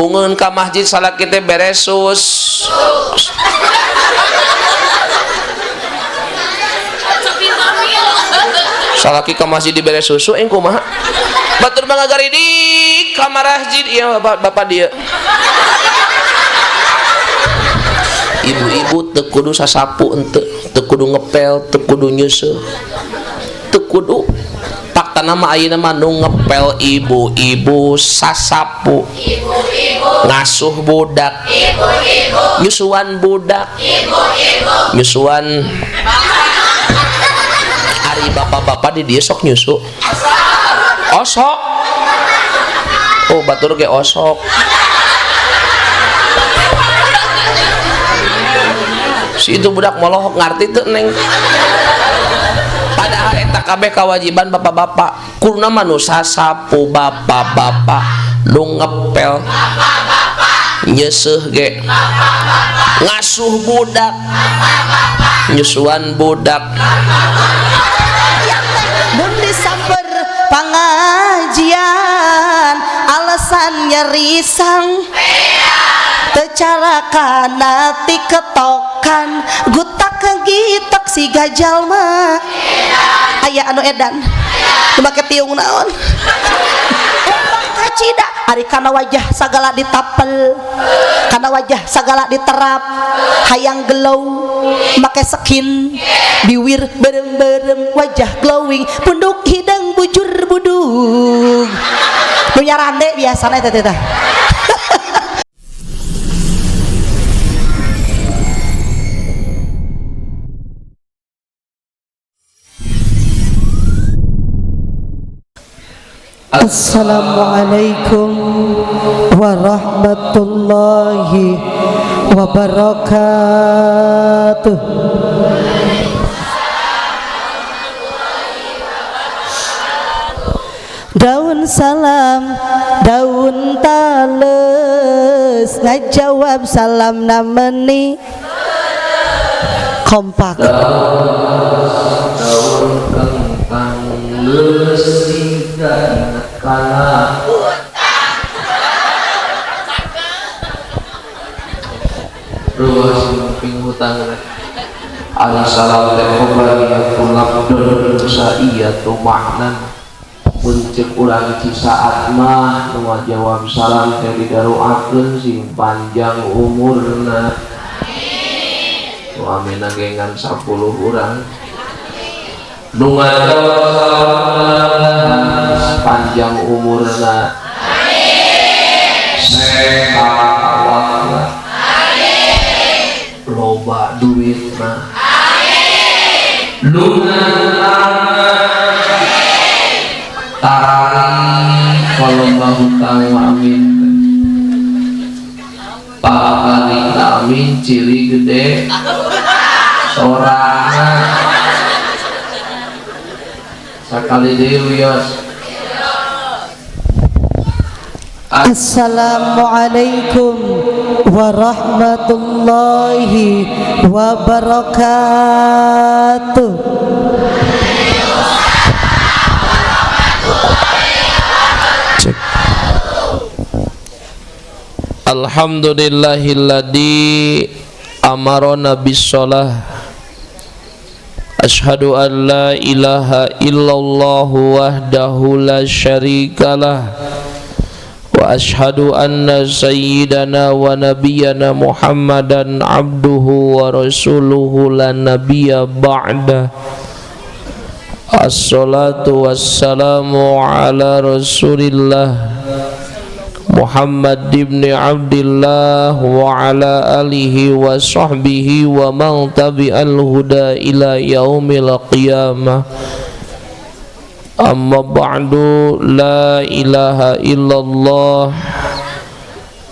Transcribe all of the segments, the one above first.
Ungeun ka masjid salaki teh beresus. Salaki ka masjid dibere susu eng kumaha? Batur mah ngagaridik ka masjid ieu bapak dia. Ibu-ibu teu kudu sasapu henteu, teu kudu ngepel, teu kudu nyeuseuh. Teu kudu. Faktana mah ayeuna mah nu ngepel ibu-ibu, sasapu ibu-ibu, ngasuh budak ibu-ibu, nyusuan budak ibu-ibu, nyusuan. Ari bapak-bapak di dieu sok nyusu. Osok. Oh, batur ge osok. Si itu budak molohok ngarti teu neng. Padahal eta kabeh kewajiban bapak-bapak. Kuduna mah nu sasapu bapak-bapak, nu ngepel bapak-bapak, nyeuseuh ge bapak-bapak, ngasuh budak bapak-bapak, nyusuan budak. Mun disamper pengajian alasan nyeri sang tecara kana tiketokan gutak gitek si gajalma aya anu edan nu make tiung naon kacida ari kana wajah sagala ditapel kana wajah sagala diterap hayang glow make skin biwir berem-berem wajah glowing punduk hidung bujur budug nu nyarande biasana eta teh. Assalamualaikum warahmatullahi wabarakatuh. Daun salam, daun tales, ngajawab salam nameni kompak. Daun kentang leusiga kana ruas ping hutang ari salam teh khobariyatun labdun saiyatu maknan. Mun ceuk urang cisaat mah nu ngajawab salam teh didaroakeun sing panjang umurna. Nu amena ge ngan 10 urang nu ngajawab salam panjang umurna, sehat awakna, loba duitna, lungan tarari kalau hutang amin pakali amin ciri gede sorangan sakali deui wios. Assalamualaikum warahmatullahi wabarakatuh. Cek. Alhamdulillahilladzi amarona bis-shalah. Asyhadu an la ilaha illallah wahdahu la syarikalah wa asyhadu anna sayyidana wa nabiyyana Muhammadan abduhu wa rasuluhu la nabiyya ba'da. Assalatu wassalamu ala rasulillah Muhammad ibn Abdillah wa ala alihi wa sahbihi wa man tabi'al huda ila yaumil qiyamah. Amma ba'du. La ilaha illallah,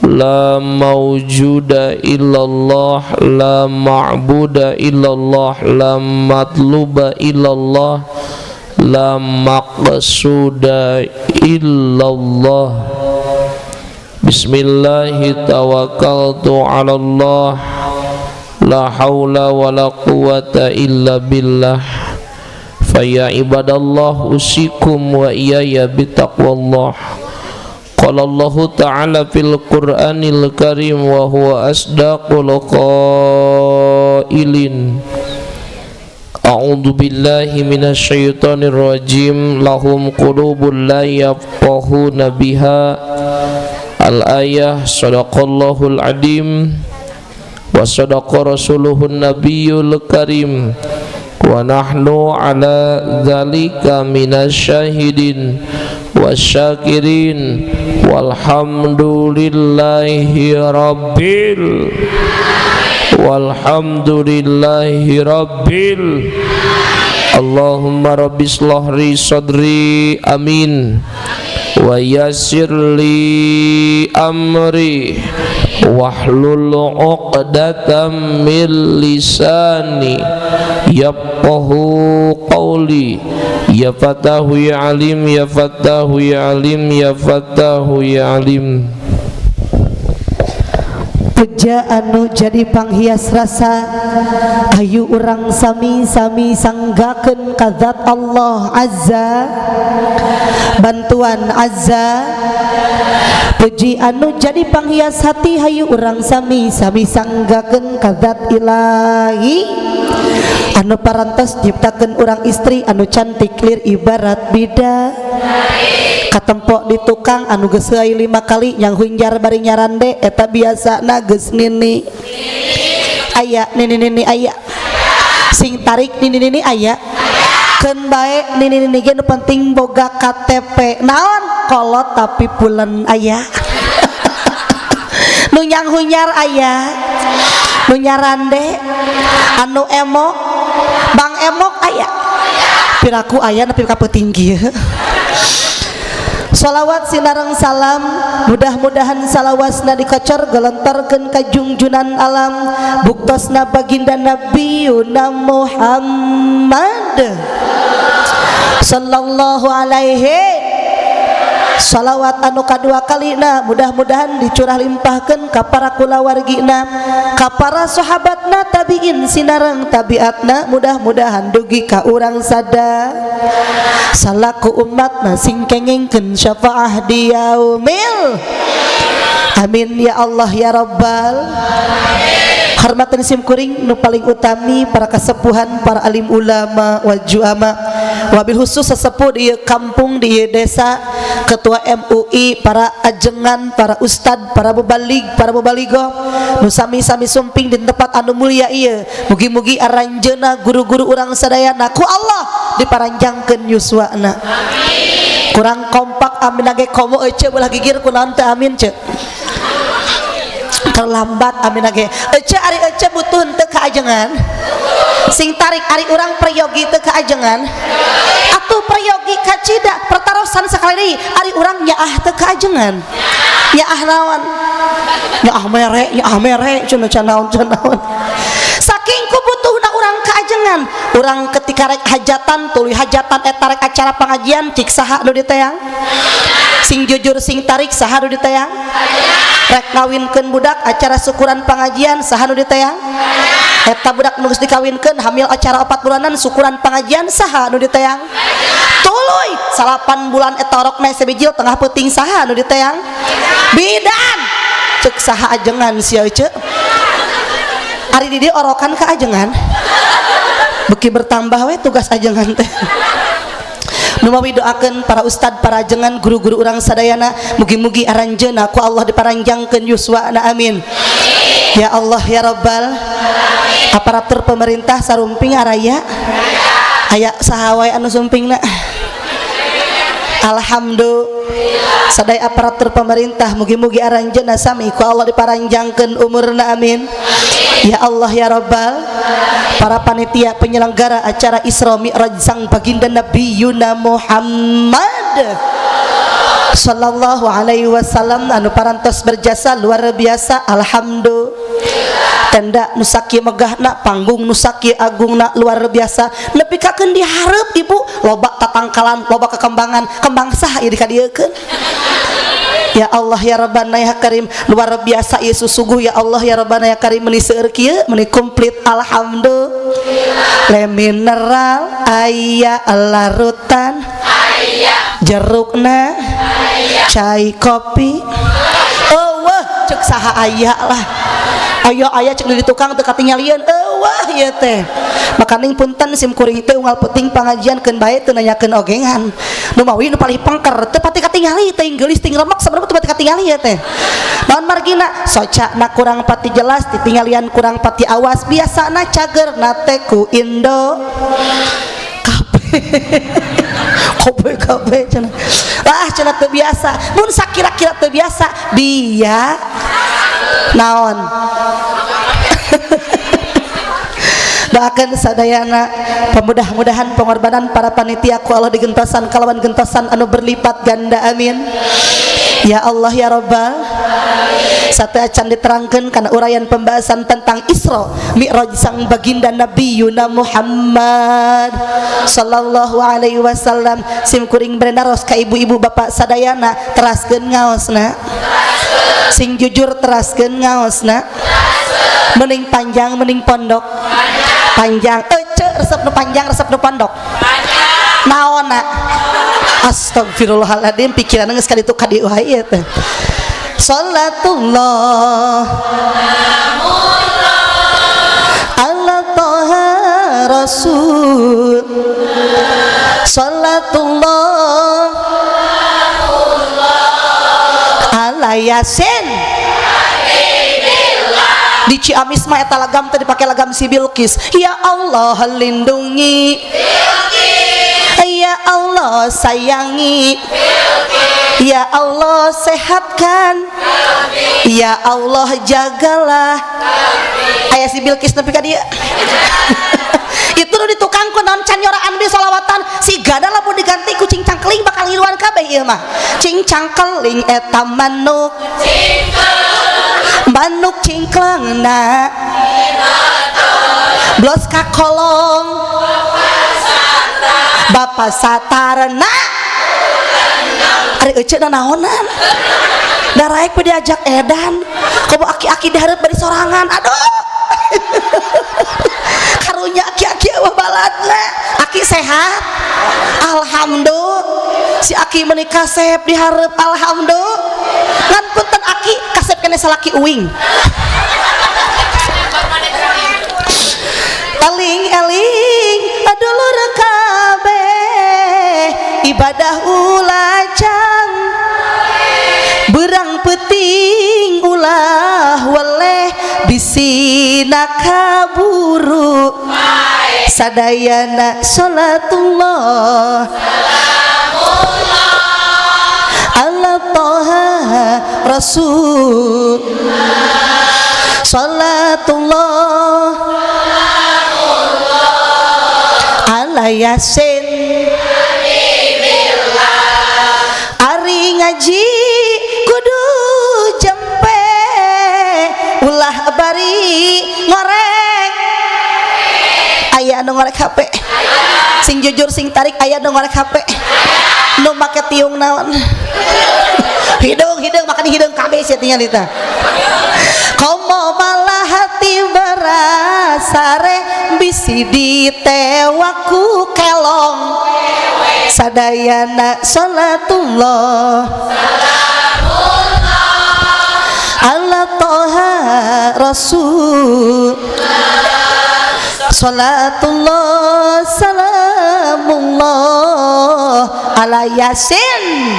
la mawjuda illallah, la ma'buda illallah, la matluba illallah, la maqsuda illallah. Bismillahi tawakkaltu ala Allah, la hawla wa la quwata illa billah. Faya ibadallah usikum wa iyaya bitaqwallah. Qala Allahu ta'ala fil Qur'anil Karim wa huwa asdaqul qailin. A'udzu billahi minasy syaithanir rajim. Lahum qulubun la yafqahuna biha. Al-ayah. Sadaqallahul adim wa sadaqa rasuluhun nabiyul karim wa nahnu ala dzalika minasyahidin wasyakirin walhamdulillahi rabbil walhamdulillahi rabbil. Allahumma rabbi shrah li sadri, amin, wa yassir li amri wahlul 'uqdatam min lisani yafqahu qawli. Ya Fatahu ya Alim, ya Fatahu ya Alim, ya Fatahu ya Alim. Puja anu jadi panghias rasa, ayu urang sami-sami sanggakeun ka zat Allah Azza, bantuan Azza. Puji anu jadi panghias hati, hayu urang sami-sami sanggakeun ka zat Ilahi anu parantos nyiptakeun urang istri anu cantik lir ibarat bida katempok di tukang anu geus heai 5 kali yang hunjar bari nyarande. Eta biasana geus nini aya, nini nini aya, sing tarik nini nini aya, keun bae nini nini ge, nu penting boga KTP. Naon kolot tapi pulen aya, nu nyang hunyar aya, nu nyarande anu emok bang emok aya, piraku aya nepi ka peuting kieu. Salawat sinareng salam mudah-mudahan salawasna dikocor gelontorkeun ka jungjunan alam, buktosna baginda Nabiyuna Muhammad sallallahu alaihi. Salawat anu kadua kalina mudah-mudahan dicurah limpahkeun ka para kulawargina, ka para sahabatna, tabiin sinareng tabiatna, mudah-mudahan dugi ka urang sada salaku umatna sing kengengkeun syafaah di yaumil. Amin ya Allah ya Rabbal. Hormatan sim kuring nu paling utami para kasepuhan, para alim ulama wal juama, wabil khusus sesepuh di ieu kampung, di ieu desa, ketua MUI, para ajengan, para ustad, para mubalig, para mubaligoh nu sami-sami sumping di tempat anu mulia ieu. Mugi-mugi aranjeuna guru-guru urang sadayana ku Allah diparanjangkeun yuswana. Kurang kompak amin ge, komo ece belah gigir kunaon teh amin ce terlambat amin ge ece. Ari ece butuh henteu kaajengan? Sing tarik. Ari urang peryogi teu kaajengan? Atuh peryogi kacida pertarosan sekali deui, ari urang nyaah teu kaajengan? Nyaah naon? Nyaah mere, nyaah mere cenah, naon cenah naon. Saking ku butuhna urang kaajengan, urang ketika rek hajatan tuluy hajatan eta rek acara pengajian, cik saha nu diteang? Sing jujur, sing tarik, saha nu diteang? Rek ngawinkeun budak, acara syukuran pengajian, saha nu diteang? Eta budak nu geus dikawinkeun hamil, acara 4 bulanan syukuran pengajian, saha nu diteang? Tuluy 9 bulan eta orokna sebijil tengah peuting, saha nu diteang? Bidan. Cek saha ajengan sia ece? Ari di dieu orokan ka ajengan, beki bertambah we tugas ajengan teh. Numawi doakeun para ustad, para ajengan, guru-guru urang sadayana, mugi-mugi aranjeuna ku Allah diparanjangkeun yuswana. Amin ya Allah ya Rabbal. Aparatur pemerintah sarumping araya aya saha wae anu sumpingna? Alhamdulillah. Sadaya aparatur pemerintah mugi-mugi aranjeuna sami ku Allah diparanjangkeun umurna. Amin ya Allah ya Rabbal. Para panitia penyelenggara acara Isra Mi'raj sang baginda Nabi Yuna Muhammad sallallahu alaihi wasallam anu parantos berjasa luar biasa, alhamdulillah. Tenda nu sakieu megahna, panggung nu sakieu agungna, luar biasa nepikakeun dihareup ibu loba tatangkalan, loba kekembangan. Kembang saha ieu dikadiekeun? Ya Allah ya Rabbana ya Karim, luar biasa ieu susuguh. Ya Allah ya Rabbana ya Karim, meuni seueur kieu, meuni komplit, alhamdulillah. Le mineral aya, larutan aya, jerukna aya. Cai kopi eueuh cek saha aya lah aya aya cek di tukang teu katinggalian eueuh ieu teh. Makaning punten sim kuring teh unggal penting pangajian keun bae teu nanyakeun ogengan nu mawi nu palih pengker teu pati katingali teuing geulis ting remek sabenerna teu pati katingali ieu teh. Naon margina socana kurang pati jelas ditinggalian kurang pati awas biasana cagerna teh ku Indo kabeh kobe kabeh cenah lah cenah teu biasa mun sakira-kira teu biasa dia naon. Doakan sadayana pemudah-mudahan pengorbanan para panitia ku Allah digentosan kalawan gentosan anu berlipat ganda, amin ya Allah ya Rabbal. Satu acan diterangkan karena uraian pembahasan tentang Isra Mi'raj sang baginda Nabi Yuna Muhammad sallallahu alaihi wasallam. Sim kuring berenaros ka ibu-ibu bapak sadayana teraskeun ngaosna sing jujur teraskeun ngaosna mending panjang mending pondok panjang ece resep nu panjang resep nu pondok naonna. Astagfirullahaladzim pikiran geus kaditu ka dieu wae ieu teh. Salatullah ala toha rasul salatullah ala yasin. Di Ciamis mah eta lagam teh dipake lagam si Bilqis. Ya Allah lindungi Bilqis, ya Allah sayangi Bilqis, ya Allah sehatkan Bilqis, ya Allah jagalah Bilqis. Aya si Bilqis nepi ka dieu. Itu nu ditukang ku naon can nyoraan bi solawatan si gada lamun diganti ku cing cangkeling bakal ngiluan kabeh ieu mah. Cing cangkeling eta manuk manuk cingklangna blos ka kolong Bapak Satarna. Ari ece naonan daraek we diajak edan komo aki-aki dihareup bari sorangan aduh. Karunya aki-aki eueuh baladna aki sehat alhamdulillah si aki menikah kasep dihareup alhamdulillah ngan punten aki kasep kene salaki uing. Eling-eling dulur kabeh ibadah ulajang berang peting ulah weleh bisi kaburu sadayana salatullah ala toha rasul salatullah ala yasin. Ari ngaji kudu jempe ulah bari ngorek aya anu ngorek HP sing jujur sing tarik aya anu ngorek HP nu make tiung naon hidung hidung makan hidung kabeh sia tinggal eta komo malah hati berasare bisi ditewaku kelong sadayana salatullah ala toha rasul salatullah salamullah ala yasin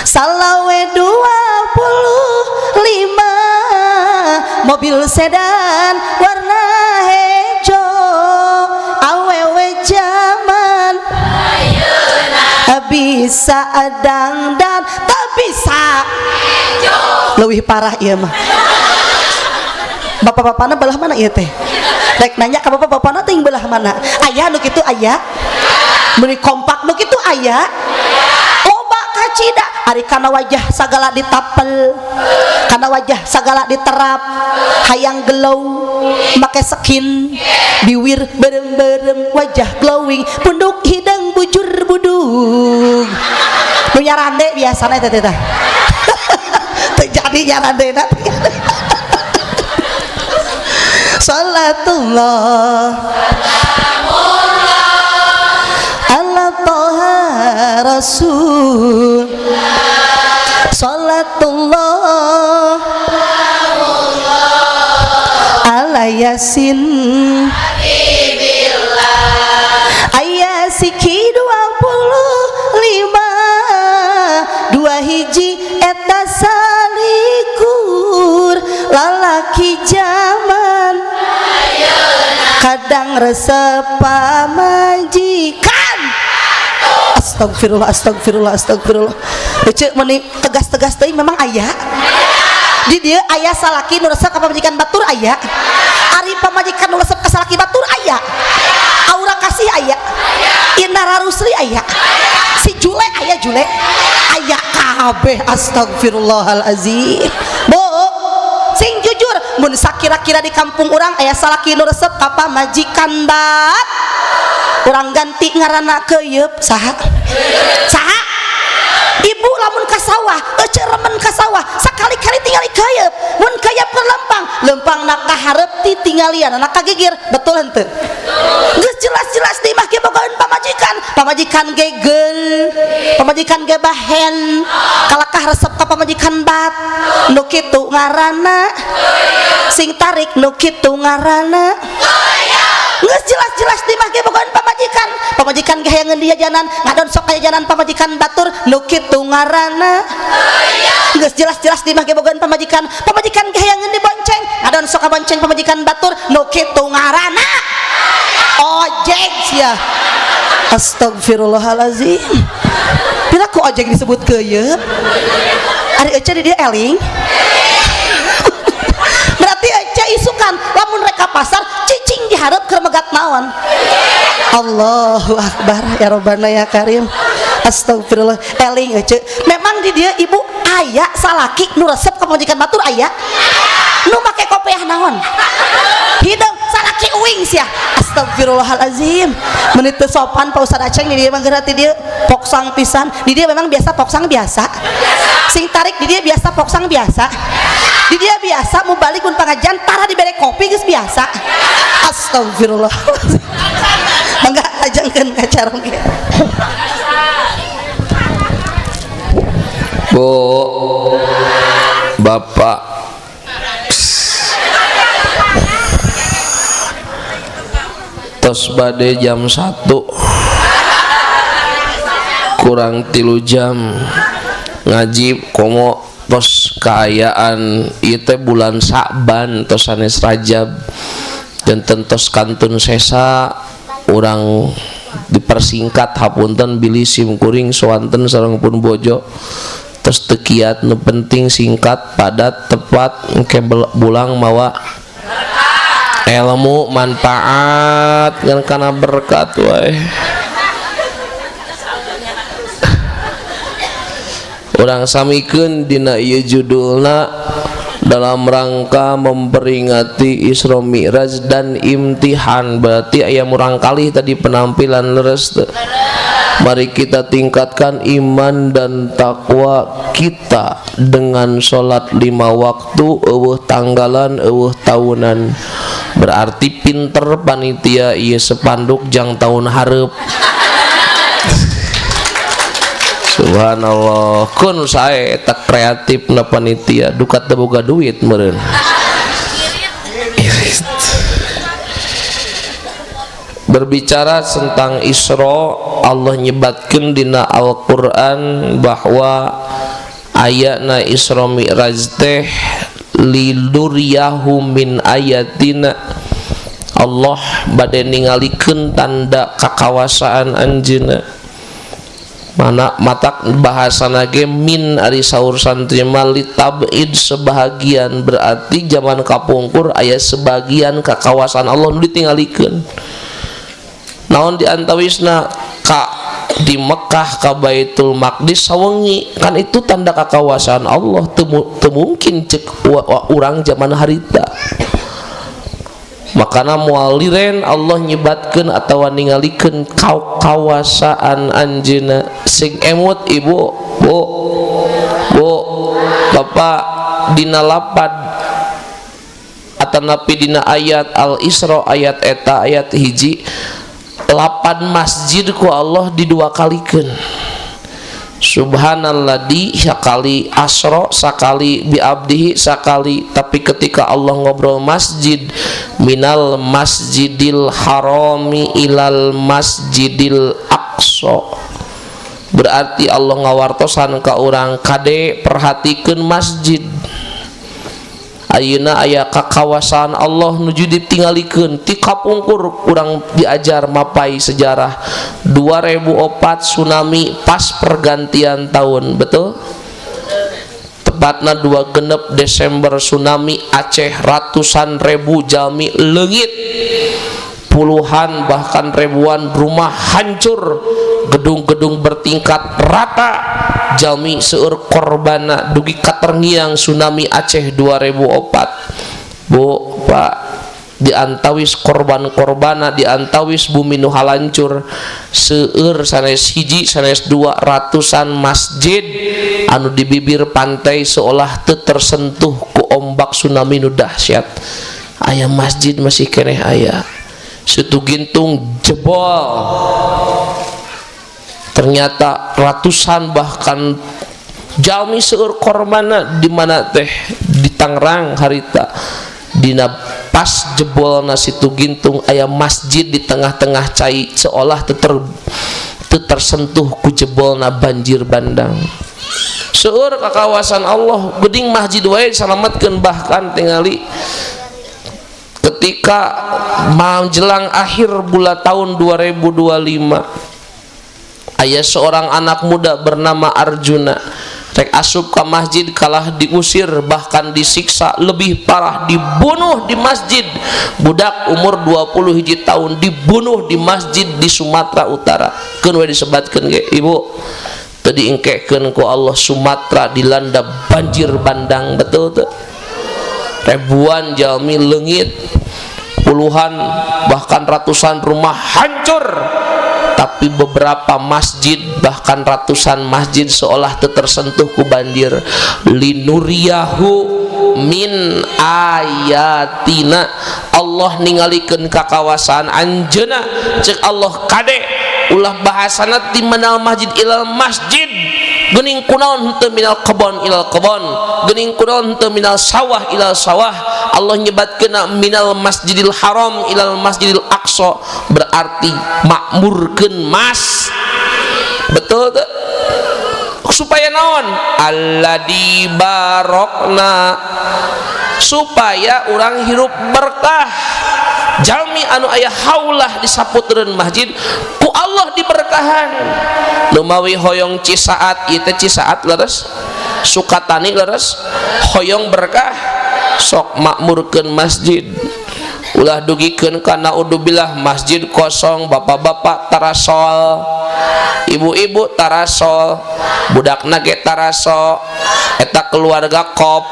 salawe 25 mobil sedan warna hijau awewe jaman bisa dangdan tak bisa lebih parah ieu mah. Bapak-bapakna belah mana ieu teh? Rek nanya ka bapak-bapakna teh belah mana? Aya nu kitu aya? Meuni kompak nu kitu aya? Loba kacida ari kana wajah sagala ditapel, kana wajah sagala diterap, hayang glow make skin, biwir berem-berem, wajah glowing, punduk hidung bujur budug. Nu nyarande biasana eta teh tah. Teu jadi nyarandena. Salatullah ala Toha Rasul salatullah ala Yasin Habibillah aya siki 25 dua hiji eta salikur lalaki zaman kadang resep pamajikan. Astagfirullah, astagfirullah, astagfirullah. Ece meni tegas-tegas teuing. Memang aya di dieu, aya salaki nu resep ka pamajikan batur, aya. Ari pamajikan nu resep ka salaki batur aya. Aura Kasih aya, Inara Rusli aya, si Jule aya, Jule aya kabeh. Astagfirullahalazim. Bu, sing jujur, mun sakira-kira di kampung urang aya salaki nu resep ka pamajikan bat urang, ganti ngaranna keuyeup. Saha? Saha? Ibu lamun ka sawah, ece remen ka sawah, sakali-kali tingali keuyeub. Mun keuyeub keur lempang lempang nak ka hareup, ti tinggalian anak ka gigir. Betul henteu? Geus jelas-jelas di imah ge bogaeun pamajikan, pamajikan gegel, pamajikan ge bahen, kalakah resep ka pamajikan bat. Nu kitu ngaranna, sing tarik, nu kitu ngaranna. Geus jelas-jelas di imah ge bogaeun pamajikan, pamajikan ge hayangeun dijajanan, ngadon sok kajajanan pamajikan batur. Nu kitu ngaranna. Geus jelas-jelas di imah ge bogaeun pamajikan, pamajikan ge hayangeun dibonceng, ngadon sok kabonceng pamajikan batur. Nu kitu ngaranna ojek sia. Astagfirullahalazim. Pira ku ojek disebut keuyeup? Ari ece di dieu eling, berarti ece isukan lamun rek ka pasar cicing di hareup keur megat naon? Allahu akbar, ya Robbana ya Karim. Astagfirullah. Eling ece. Memang di dieu, ibu, aya salaki nu resep ka pamajikan batur? Aya nu make kopiah naon hideung? Salaki uing sia. Astagfirullahalazim, menit teu sopan Pak Ustad Aceng di dieu mah. Geura ti dieu poksang pisan. Di dieu memang biasa poksang, biasa. Sing tarik, di dieu biasa poksang, biasa. Di dieu biasa mau balik mun pengajian tara dibere kopi, geus biasa. Astagfirullah. Mangga ajangkeun ka carong. Bu, Bapak, tos bade jam 1 kurang 3 jam ngaji. Komo tos kaayaan ieu teh bulan Sa'ban, tos sanes Rajab dan tos kantun sesa. Urang dipersingkat, hapunten bilih sim kuring soanten sareng pun bojo tos teu kiat. Nu penting singkat, padat, tepat, engke bulang mawa ilmu manfaat ngan kana berkat wae. Urang samikeun dina ieu judulna, dalam rangka memperingati Isra Mi'raj dan imtihan. Berarti aya murangkalih tadi penampilan, leres teu? Mari kita tingkatkan iman dan takwa kita dengan sholat 5 waktu, euweuh tanggalan, euweuh tahunan. Berarti pinter panitia ieu sepanduk jang tahun hareup. Subhanallah, kun sae eta kreatif na panitia, duka teu boga duit meureun. Irit. Berbicara tentang Isra, Allah nyebatkeun dina Al-Qur'an bahwa ayatna Isra Mi'raj teh liduriyahu min ayatina. Allah bade ningalikeun tanda kakawasaan anjeunna. Mana matak bahasana ge min, ari saur santri mah litabid, sebahagian. Berarti zaman kapungkur aya sebagian kakawasan Allah nu ditingalikeun. Naon di antawisna? Ka di Mekah ka Baitul Maqdis sawengi, kan itu tanda kakawasan Allah. Teu mungkin cek urang zaman harita. Makana moal liren Allah nyebatkeun atawa ningalikeun kawasaan anjeunna. Sing emut, ibu, bu, bu, bapak, dina lapad atanapi dina ayat Al-Isra, ayat eta ayat 1. 8 masjid ku Allah didua kalikeun. Subhanalladzi sakali asra sakali bi abdihi sakali, tapi ketika Allah ngobrol masjid, minal masjidil harami ilal masjidil aqsa, berarti Allah ngawartosan ka urang kade perhatikeun masjid. Ayeuna aya kakawasan Allah nuju ditinggalikeun ti kapungkur urang diajar mapai sejarah 2004 tsunami pas pergantian tahun, betul? Tepatna 26 Desember tsunami Aceh, ratusan ribu jalmi leungit, puluhan bahkan ribuan rumah hancur, gedung-gedung bertingkat rata, jalmi seueur korbana dugi katerngiang tsunami Aceh 2004. Bu, Pak, diantawis korban-korbana, diantawis bumi nu halancur, seueur sanes hiji sanes dua ratusan masjid anu di bibir pantai seolah teu tersentuh ku ombak tsunami nu dahsyat. Aya masjid masih keneh aya. Situ Gintung jebol, ternyata ratusan bahkan jalmi seueur korbana. Di mana teh? Di Tangerang harita, dina pas jebolna Situ Gintung aya masjid di tengah-tengah cai seolah teu tersentuh ku jebolna banjir bandang. Seueur ka kawasan Allah geuning masjid wae salametkeun. Bahkan tingali ketika menjelang akhir bulan tahun 2025 aya seorang anak muda bernama Arjuna rek asup ke masjid kalah diusir, bahkan disiksa, lebih parah dibunuh di masjid. Budak umur 20 hiji tahun dibunuh di masjid di Sumatera Utara. Keun we disebatkeun ge, ibu, teu diengkekeun ku Allah Sumatera dilanda banjir bandang, betul teu? Ribuan jalmi leungit, puluhan bahkan ratusan rumah hancur, tapi beberapa masjid bahkan ratusan masjid seolah tersentuh ku banjir. Linuriyahu min ayatina, Allah ningalikeun ka kawasan anjeunna. Cek Allah, kade ulah bahasana ti minal masjid ilal masjid, geuning kunaon henteu minal kebon ilal kebon, geuning kunaon henteu minal sawah ilal sawah. Allah nyebatkeun minal masjidil haram ilal masjidil aqsa, berarti makmurkeun mas, betul teu? Supaya naon? Alladzi barokna, supaya orang hirup berkah. Jalmi anu aya haulah di saputereun masjid ku Allah diberkahan. Lumawi hoyong cisaat ieu teh, cisaat leres, Sukatani leres, hoyong berkah sok makmurkeun masjid. Ulah dugikeun kana udubillah masjid kosong, bapak-bapak tarasol, ibu-ibu tarasol, budakna ge taraso, eta keluarga kop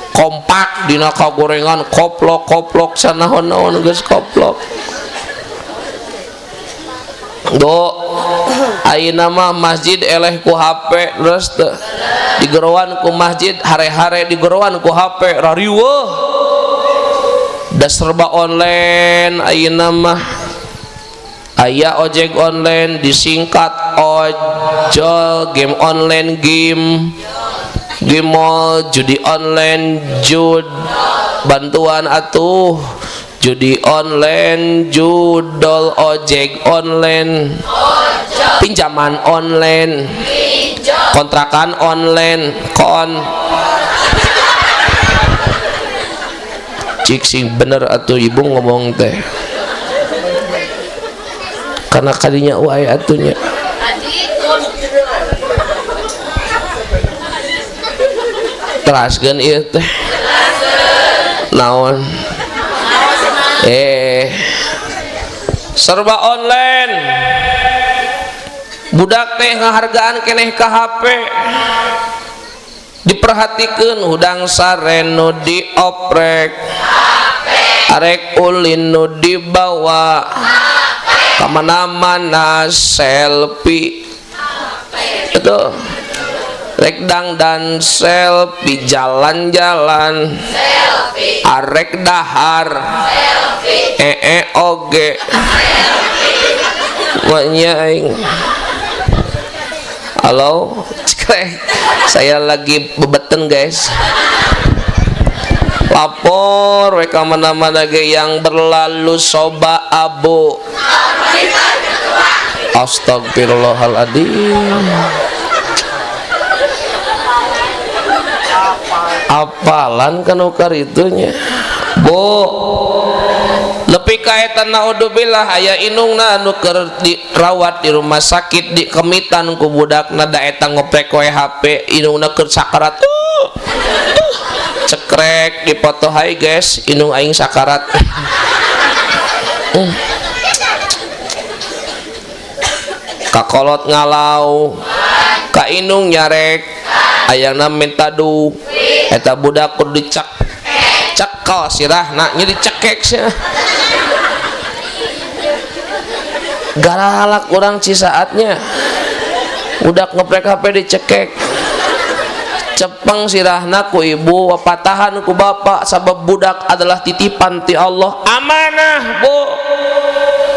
kompak dina kagorengan koplok koplok sanaon-naon geus koplok. Do ayeuna mah masjid eleh ku HP, terus teu digeroan ku masjid, hare-hare digeroan ku HP, rariweuh da serba online. Ayeuna mah aya ojek online disingkat ojol, game online game, game mall, judi online jud, bantuan atuh, judi online judol, ojek online pinjaman online, kontrakan online kon. Cik sing bener atuh ibu ngomong teh, karena kadinya wae atunya teraskeun ieu teh naon, serba online. Budak teh ngahargaan keneh ka HP. Diperhatikeun hudang sare nu dioprek, arek ulin nu dibawa kamana-mana selfie. Itu Rek dangdan selfie, jalan-jalan selfie, arek dahar selfie, ee oge selfie. Maknya aing. Halo, cekrek. Saya lagi bebeten guys. Lapor we ka mana-mana ge yang berlalu soba abu. Astagfirullahaladzim. Apalan kan ukar itunya bu, lebih kaetan naudzubillah aya inungna anu keur dirawat di rumah sakit dikemitan ku budakna da eta ngoprek we HP inungna keur sakarat, cekrek dipoto, hai guys, inung aing sakarat. Kakolot ngalau ka inung nyarek ayangna minta du eta budak kudu dicek cekel sirahna nya dicekek sia garalak urang cisaatnya budak ngeprek HP dicekek cepeng sirahna ku ibu patahan ku bapak sabab budak adalah titipan ti Allah amanah bu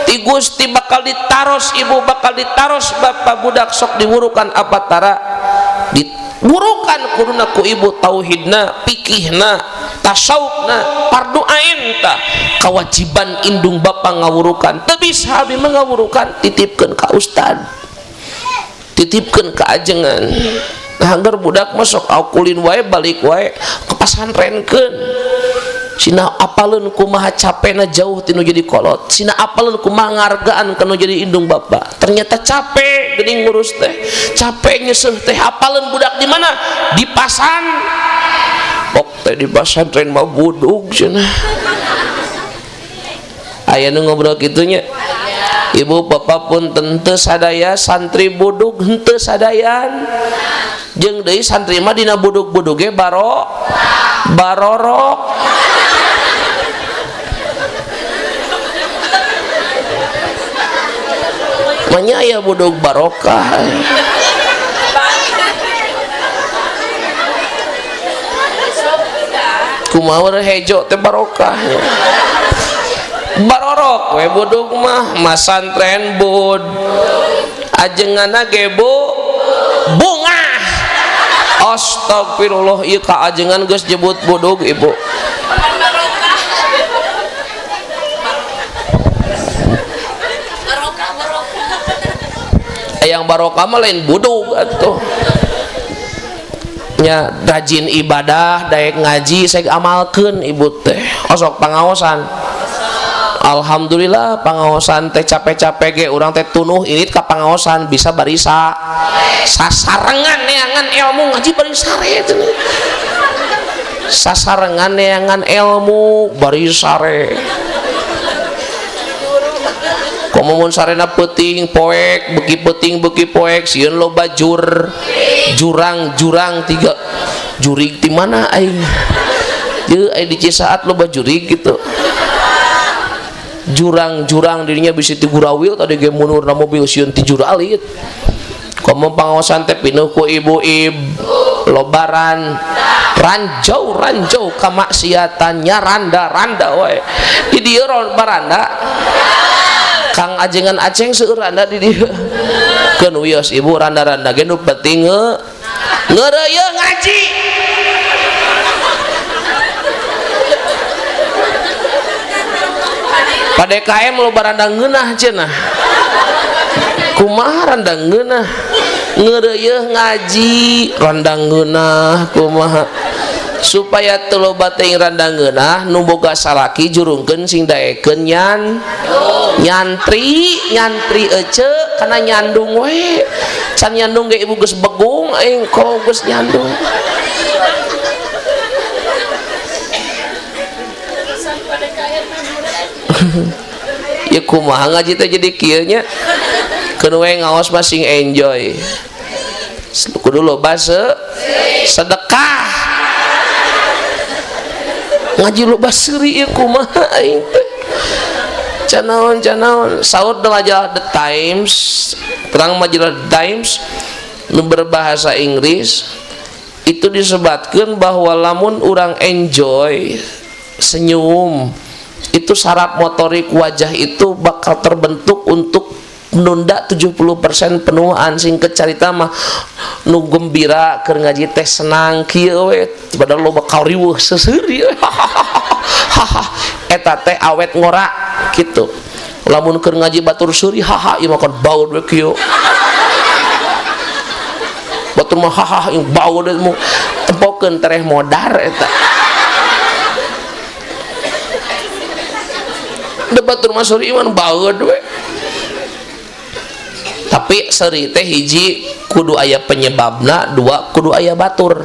ti Gusti bakal ditaros ibu bakal ditaros bapak budak sok diwurukan apa tara diwurukan kuduna ku ibu tauhidna pikihna tasawufna parduain ta kewajiban indung bapak ngawurukan teu bisa abdi mah ngawurukan titipkeun ka ustad titipkeun ka ajengan. Nah, agar budak masuk aukulin wae balik wae ke pasantrenkeun sina apaleun kumaha capena jauh tinu jadi kolot sina apaleun kumaha ngargaan kanu jadi indung bapak ternyata capek geuning ngurus teh capek nyeseuh teh apaleun budak di mana di pasan pok teh di pasantren mah budug cenah aya nu ngobrol kitu nya. Ibu bapak pun teu sadaya santri budug henteu sadayan jeung deui santri mah dina budug-budug ge barorok manya aya budug barokah kumaha hejo teh barokah barorok we budug mah masantren bud ajenganna ge bu bungah astagfirullah ieu ka ajengan geus jebut budug ibu yang barokah mah lain budug atuh nya rajin ibadah daek ngaji seg amalkeun ibu teh osok pangaosan. Alhamdulillah pangaosan teh capek-capek ge urang teh tunuh init ka pangaosan bisa barisa sasarengan neangan ilmu ngaji bari sare sasarengan neangan ilmu bari sare komo mun sarena peuting poek beuki peuting beuki poek sieun loba jurang-jurang tiga jurig ti mana aing ieu aya di Cisaat loba jurig gitu jurang-jurang dirinya bisa tigurawil tadi ge mundur na mobil sieun ti juralit komo pangaosan teh pinuh ku ibu-ibu lobaran ranjau-ranjau kamaksiatannya randa-randa we di dieu baranda Kang ajengan aceng seueur randa di dieu keun wios ibu randa-randa ge nu penting ngeureuyeuh ngaji Pa DKM lo baranda ngeunah cenah kumaha randa ngeunah ngeureuyeuh ngaji randa ngeunah kumaha supaya teu loba teuing randa ngeunah nu boga salaki jurungkeun sing daekeun nyantri nyantri ece kana nyandung we can nyandung ge ibu geus begung aing kok geus nyandung ya kumaha ngaji teh jadi kieu nya keun we ngaos mah sing enjoy kudu loba sedekah ngaji loba seuri ieu kumaha aing teh canaon canaon saur da majalah The Times terang majalah The Times Nu berbahasa Inggris itu disebatkan bahwa lamun urang enjoy senyum itu saraf motorik wajah itu bakal terbentuk untuk menunda 70% penuaan. Singkat carita mah nu gembira keur ngaji teh senang kieu we, padahal loba kariweuh seuseuri. Eta teh awet ngora kitu. Lamun keur ngaji batur seuri haha ieu mah kan baud we kieu. Batur mah haha ieu baud we mu tempokeun tereh modar eta. Da batur mah seuri mah baud we. Tapi seuri teh hiji kudu aya penyebabna, dua kudu aya batur.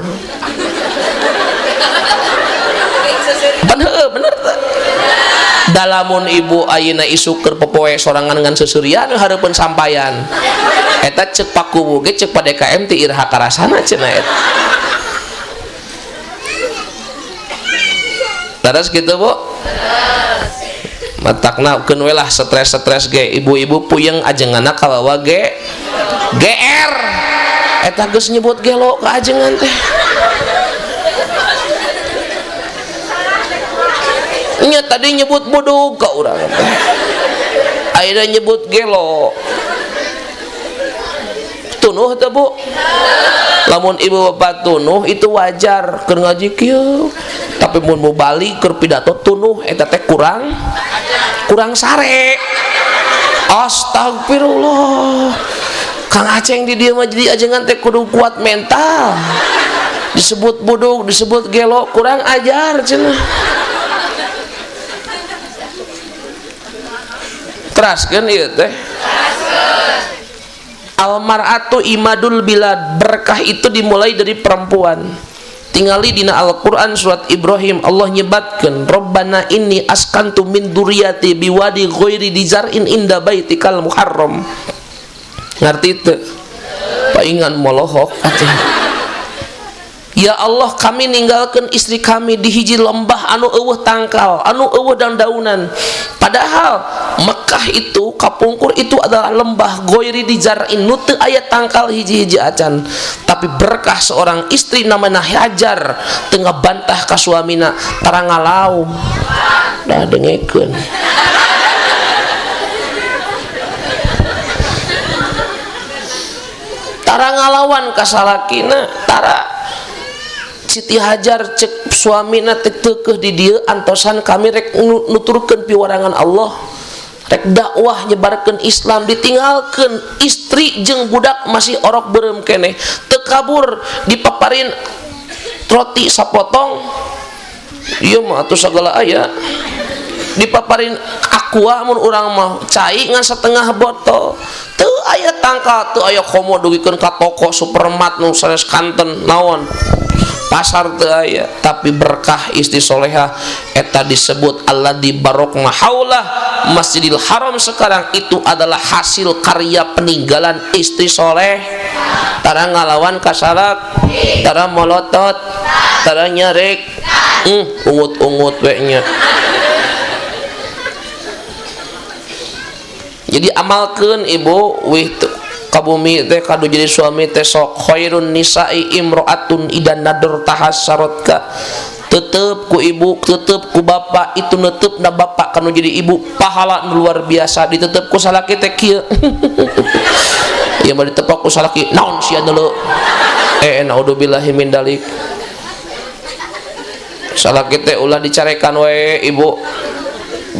Bener, bener teh. Dalamun ibu ayeuna isuk keur popoe sorangan ngan seuseurian hareupeun sampayan. Eta ceuk pakuwu ge ceuk pa DKM ti iraha karasana cenah eta. Leres kitu, Bu? Matakna keun we lah stres-stres ge ibu-ibu puyeng ajenganna kawawa ge GR. Eta geus nyebut gelo ka ajengan teh. Nya tadi nyebut budug ka urang teh. Ayeuna nyebut gelo. Tunuh teh, Bu? Lamun ibu bapak tunuh itu wajar keur ngaji kieu. Tapi mun mau balik keur pidato tunuh eta teh kurang sare. Astagfirullah. Kang Aceng di dieu mah jadi ajengan teh kudu kuat mental. Disebut budug, disebut gelo, kurang ajar cenah. Teraskeun ieu teh. Almar'atu imadul bilad, berkah itu dimulai dari perempuan. Tingali dina Al-Qur'an surat Ibrahim Allah nyebatkeun Rabbana inni askantu min dzurriyyati biwadi ghairi dzar'in inda baitikal muharram. Ngarti teu? Paingan molohok atuh. Ya Allah, kami ninggalkeun istri kami di hiji lembah anu eueuh tangkal, anu eueuh daun-daunan. Padahal Mekah itu kapungkur itu adalah lembah ghairi dzar'in, nu teu aya tangkal hiji-hiji acan. Tapi berkah seorang istri namanya Hajar teu ngabantah ka suamina, tara ngalau. Dah dengekeun. Tara ngalawan ka salakina, tara Siti Hajar cek suamina teh teukeuh di dieu antosan kami rek nuturkeun piwarangan Allah, rek dakwah nyebarkeun Islam, ditinggalkeun istri jeung budak masih orok beureum keneh, teu kabur dipaparin roti sapotong, ieu mah atuh sagala aya, dipaparin aqua mun urang mah cai ngan setengah botol, teu aya tangkal, teu aya komo dugikeun ka toko supermart nu sanes kanten naon pasar teu aya, tapi berkah istri soleha eta disebut alladzi barokna haulah Masjidil Haram sekarang itu adalah hasil karya peninggalan istri soleh. Tara ngalawan kasalak, tara molotot, tara nyarek, ungut-ungut we nya. Jadi amalkeun ibu wih kabumi teh kadu jadi suami teh sok khairun nisa'i imro'atun idan nadur tahassarotka. Tetep ku ibu, tetep ku bapak, itu netep na bapak kanu jadi ibu pahala nu luar biasa, ditetep ku salaki teh kieu. Ieu mah ditepok ku salaki naon sia deuleu. Naudzubillahi min dalik. Salaki teh ulah dicarekan we ibu,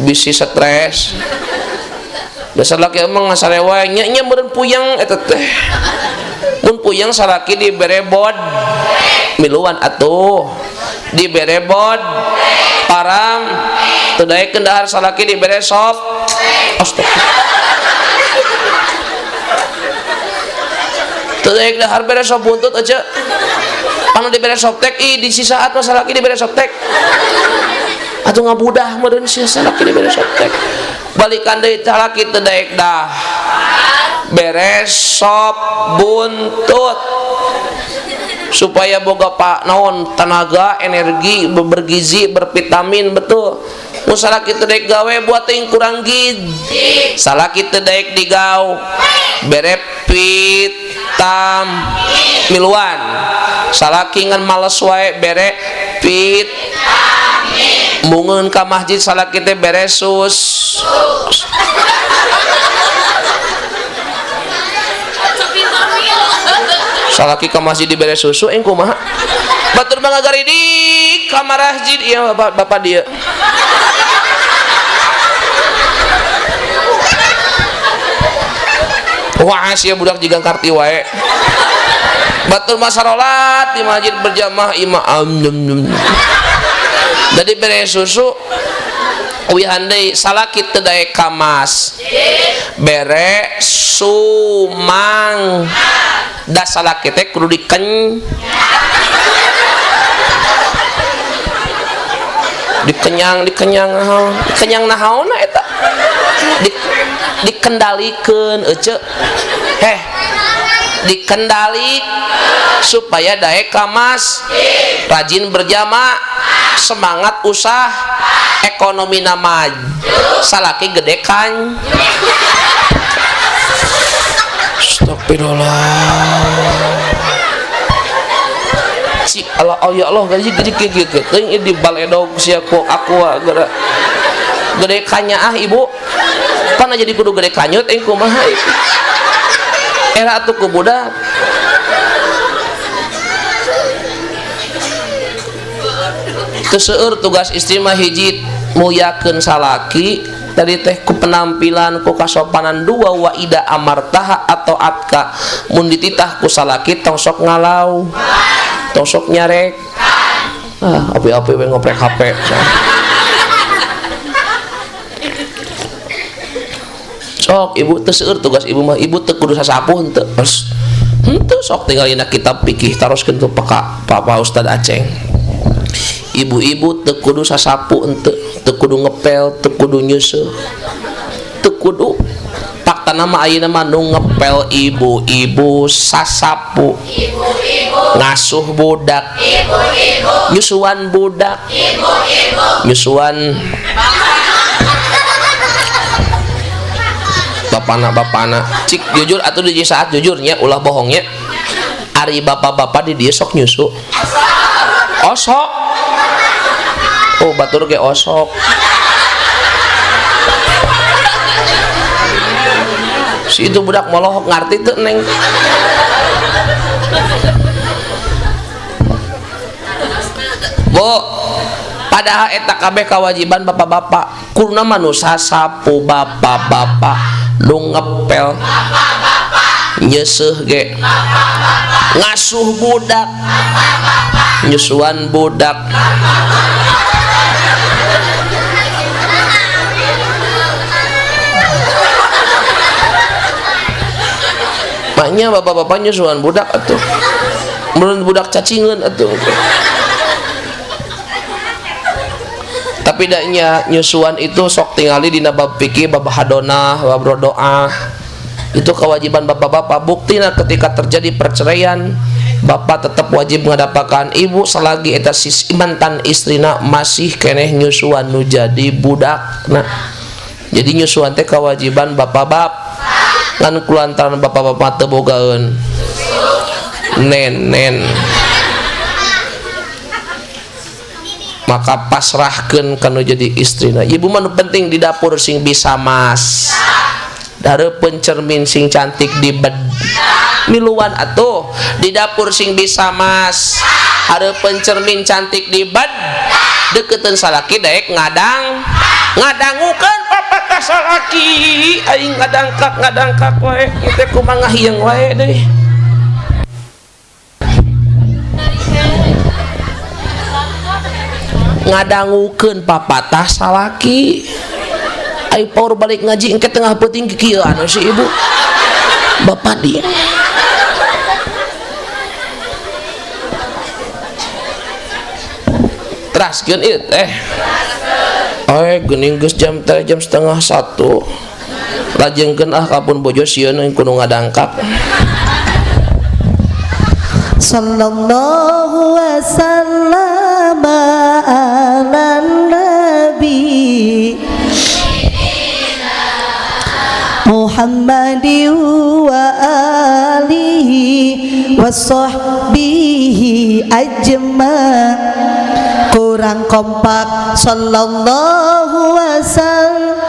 bisi stres. Dasar laki emang ngasare wae nya nya meureun puyeng eta teh. Mun puyeng salaki dibere bod miluan atuh, dibere bod param teu daekeun dahar salaki dibere sop. Astagfirullah. Teu daek dahar bere sop buntut aja. Panu dibere soptek ih di saat mah salaki dibere soptek. Atuh ngabudah meureun sia salaki dibere soptek. Balikan deui salaki teu daek dah. Beres sop buntut supaya boga pak naon tenaga, energi, bergizi, bervitamin betul. Mun salaki teu daek gawe buat teuing kurang gizi. Salaki teu daek digaw bere pit. tam miluan salaki ngan males wae bere vitamin mungeun ka masjid salaki teh bere sus. Salaki ka masjid dibere susu engko kumaha? Batur mah ngagaridik ka masjid ieu bapak dia. Wah sia budak jiga karti wae. Batur mah sarolat di masjid berjamaah imam. Jadi bere susu uihan deui salaki teu daek ka mas. Bere sumang. Da salaki teh kudu dikeny. Dikenyang, dikenyang naon? Dikenyang nahaonna eta? Dikendalikeun ece. Heh. Dikendali supaya daek ka mas, rajin berjamaah, semangat usah, ekonomi maju, salaki gede kan. Astagfirullah. Si Allah, oh ya Allah, gaji gede gede gede di baledog sia ku aku gara gede kanya ah ibu. Pan jadi kudu gede kanyut euy kumaha ieu. Era atuh ku budak. Teu seueur tugas istri mah hiji mulyakeun salaki tadi teh ku penampilan ku kasopanan dua wa ida amartaha atau atka mun dititah ku salaki tong sok ngalau tong sok nyarek ah api-api we ngoprek HP sok ibu teu seueur tugas ibu mah ibu teu kudu sasapu henteu henteu sok tinggal dina kitab fikih taroskeun ku Pak Ustad Aceng. Ibu-ibu teu kudu sasapu henteu, teu kudu ngepel, teu kudu nyeuseuh. Teu kudu. Faktana mah ayeuna mah nu ngepel ibu-ibu sasapu. Ibu-ibu ngasuh budak. Ibu-ibu nyusuan budak. Ibu-ibu nyusuan bapana-bapana. Cik jujur atuh di saat jujurnya ulah bohongnya. Ari bapak-bapak di dieu sok nyusu. Osok. Oh batur ge osok. Si itu budak molohok ngarti teu neng. Bu, padahal eta kabeh kewajiban bapak-bapak. Kurna manusa sapu bapak-bapak nu ngepel nyeuseuh ge ngasuh budak nyusuan budak. Maknya bapak-bapak nyusuan budak atuh. Menurut budak cacingan atuh. Tapi daknya nyusuan itu sok tingali dina bab fikih, bab hadonah, bab rodoah. Itu kewajiban bapak-bapak. Buktina ketika terjadi perceraian, bapak tetap wajib ngadapatkan ibu selagi eta sis mantan istrina masih keneh nyusuan nu jadi budak. Nah, jadi nyusuan teh kewajiban bapak-bapak. Ngan kulantaran bapak-bapak teu bogaeun nenen maka pasrahkeun kanu jadi istrina. Ibu mah nu penting di dapur sing bisa mas, hareupeun cermin sing cantik di bed miluan atuh di dapur sing bisa mas, hareupeun cermin cantik di bed deketeun salaki daek ngadang ngadangukeun papatah salaki aing ngadangkak ngadangkak wae kitu kumaha ngahieung wae deui. Ngadangukeun papatah salaki ai power balik ngaji engke tengah peuting kieu anu si ibu bapak dia. Teraskeun ieu teh. Geuning geus jam teh jam 12:30. Lajengkeun ah kapun bojo sieun euy kudu ngadangkak. Sallallahu wasallam ala nabi Muhammadin wa alihi Wa sahbihi ajma. Kurang kompak. Sallallahu wasallam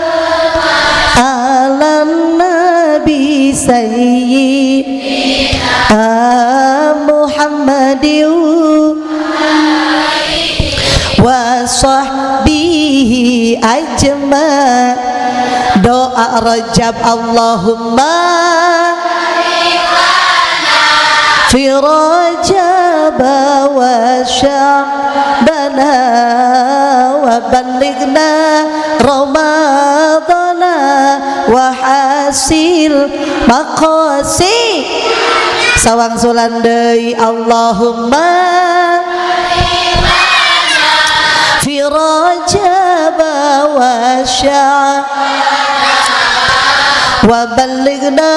ala nabi sayyid Muhammadin wa sahbihi ajma. Doa Rajab, Allahumma fi Rajab wa Sya'bana wa ballighna Ramadana wa hasil maqasid. Sawangsulan deui, Allahumma fi Rajab wa Sya'bana wa ballighna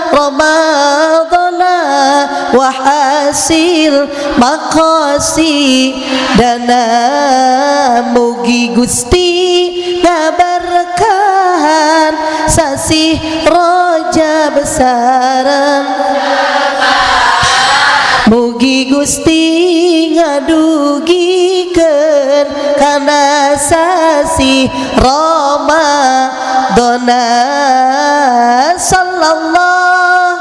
Ramadana wa hasil maqasidana. Mugi Gusti ngaberkahan sasih Rajab sareng, mugi Gusti ngadugikeun kana sasih Ramadana. Sallallahu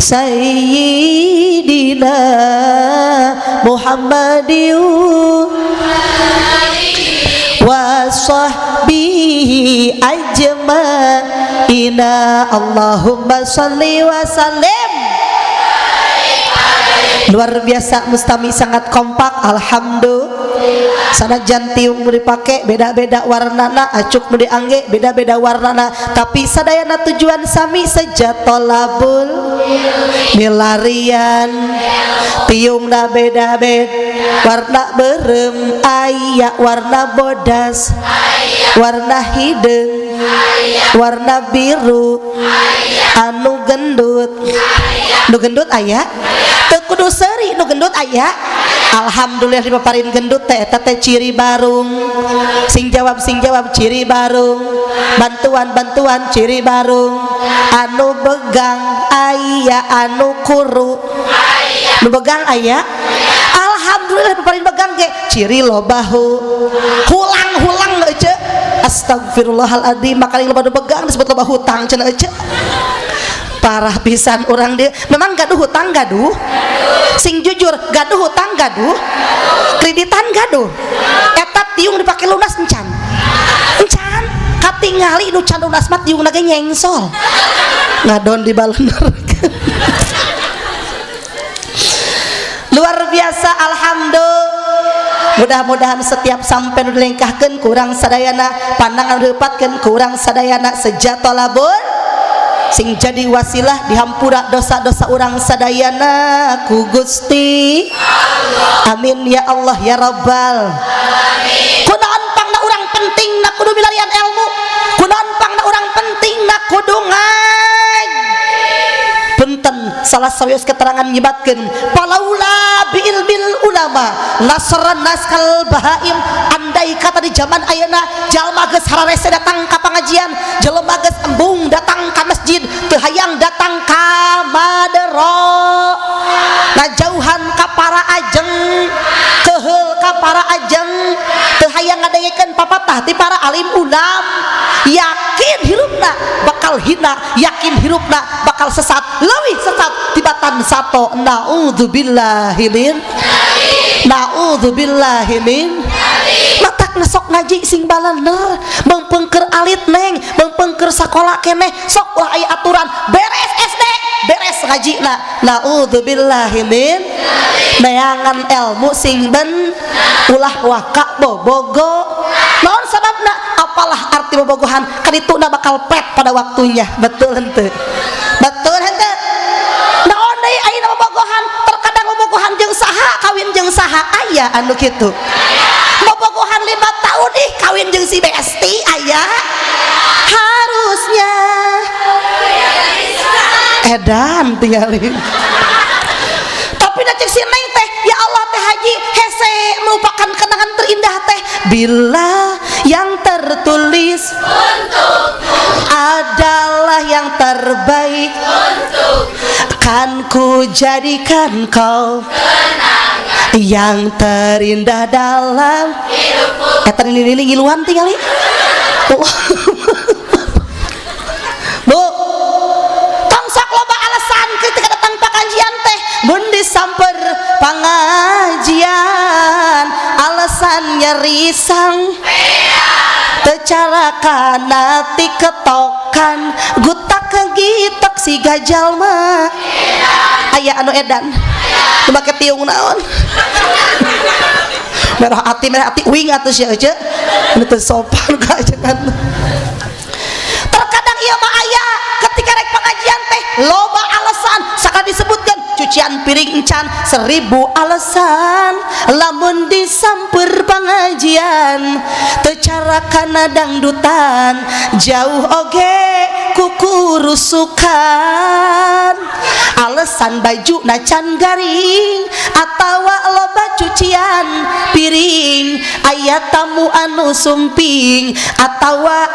sayyidina Muhammadin wa sahbihi ajma'ina. Allahumma salli wa sallim. Luar biasa, mustami sangat kompak, alhamdulillah. Sanajan tiung nu dipake beda-beda warnana, acuk nu diangge beda-beda warnana, tapi sadayana tujuan sami, sejatolabul milarian. Tiungna beda-beda, warna berem aya, warna bodas, warna hideung, warna biru, anu gendut, nu gendut aya, teu kudu seuri, nu gendut aya. Alhamdulillah dipaparin gendut teh, eta teh ciri barung. Sing jawab, sing jawab, ciri barung. Bantuan, bantuan, ciri barung. Anu begang aya, anu kuru, nu begang aya. Alhamdulillah dipaparin begang ge ciri loba hulang-hulang. Ece, astagfirullahaladzim, makanya loba nu begang disebut loba hutang cenah. Ece, parah pisan orang dia. Memang gaduh hutang? Gaduh? Sing jujur, gaduh hutang? Gaduh kreditan? Gaduh? Eta tiung dipake lunas encan? Encan. Katingali nu can lunas mah tiung ge nyengsol ngadon di balener. Luar biasa, alhamdulillah. Mudah-mudahan setiap sampai nu dilengkahkeun kurang sadayana, pandangan dilepatkeun kurang sadayana, sejatolabun sing jadi wasilah dihampura dosa-dosa urang sadayana ku Gusti Allah. Amin ya Allah ya Rabbal alamin. Kunaon pangna urang penting na kudu milarian ilmu? Kunaon pangna urang penting na kudu ngaji? Punten, salah sawios keterangan nyebatkeun falaula bi ilmil ulama lasara naskal bahaim. Andai kata di zaman ayeuna jalma geus hararese datang ka pangajian, jelema geus embung datang ka masjid, teu hayang datang ka madero, ngajauhan ka para ajeng, keheul ka para ajeng, teu hayang ngadengekeun papatah ti para alim ulam, yakin hirupna bakal hina, yakin hirupna bakal sesat, leuwih sesat tibatan sato. Naudzubillahi min, naudzubillahi min. Matak sok ngaji sing balener, meungpeung keur alit neng, meungpeung keur sakola keneh, sok ulah aya aturan beres SD beres ngaji na. Naudzubillahi min. Neangan ilmu sing ben, ulah waka bobogo. Naon sababna? Apalah arti bobogohan kan itu na bakal pet pada waktunya. Betul henteu? Betul henteu? Naon deui ayeuna bobogohan? Terkadang bobogohan jeung saha, kawin jeung saha, aya anu kitu. Bobogohan 5 tahun, ih kawin jeung si besti, aya. Harusnya edan tinggalin. Tapi da cek si neng teh, ya Allah teh haji hese merupakan kenangan terindah teh bila yang tertulis adalah yang terbaik kan ku jadikan kau yang terindah dalam hidupku. Eta ini ngiluan tingali. Bu, tong sok loba alasan ketika datang pengajian teh. Mun disamper pengajian alasan nyeri sang teu carakana tiktokan, gutak gitak siga jalma. Aya anu edan nu make tiung naon, merah hati, merah hati wing atuh sia ece anu teu sopan ka ajengan. Terkadang ieu mah aya ketika rek pengajian teh loba alasan, sakali disebutkan cucian piring encan, 1000 alasan. Lamun disamper pengajian teu carakana dangdutan, jauh oge kukurusukan, alasan baju nacan garing atawa loba cucian piring, aya tamu anu sumping atawa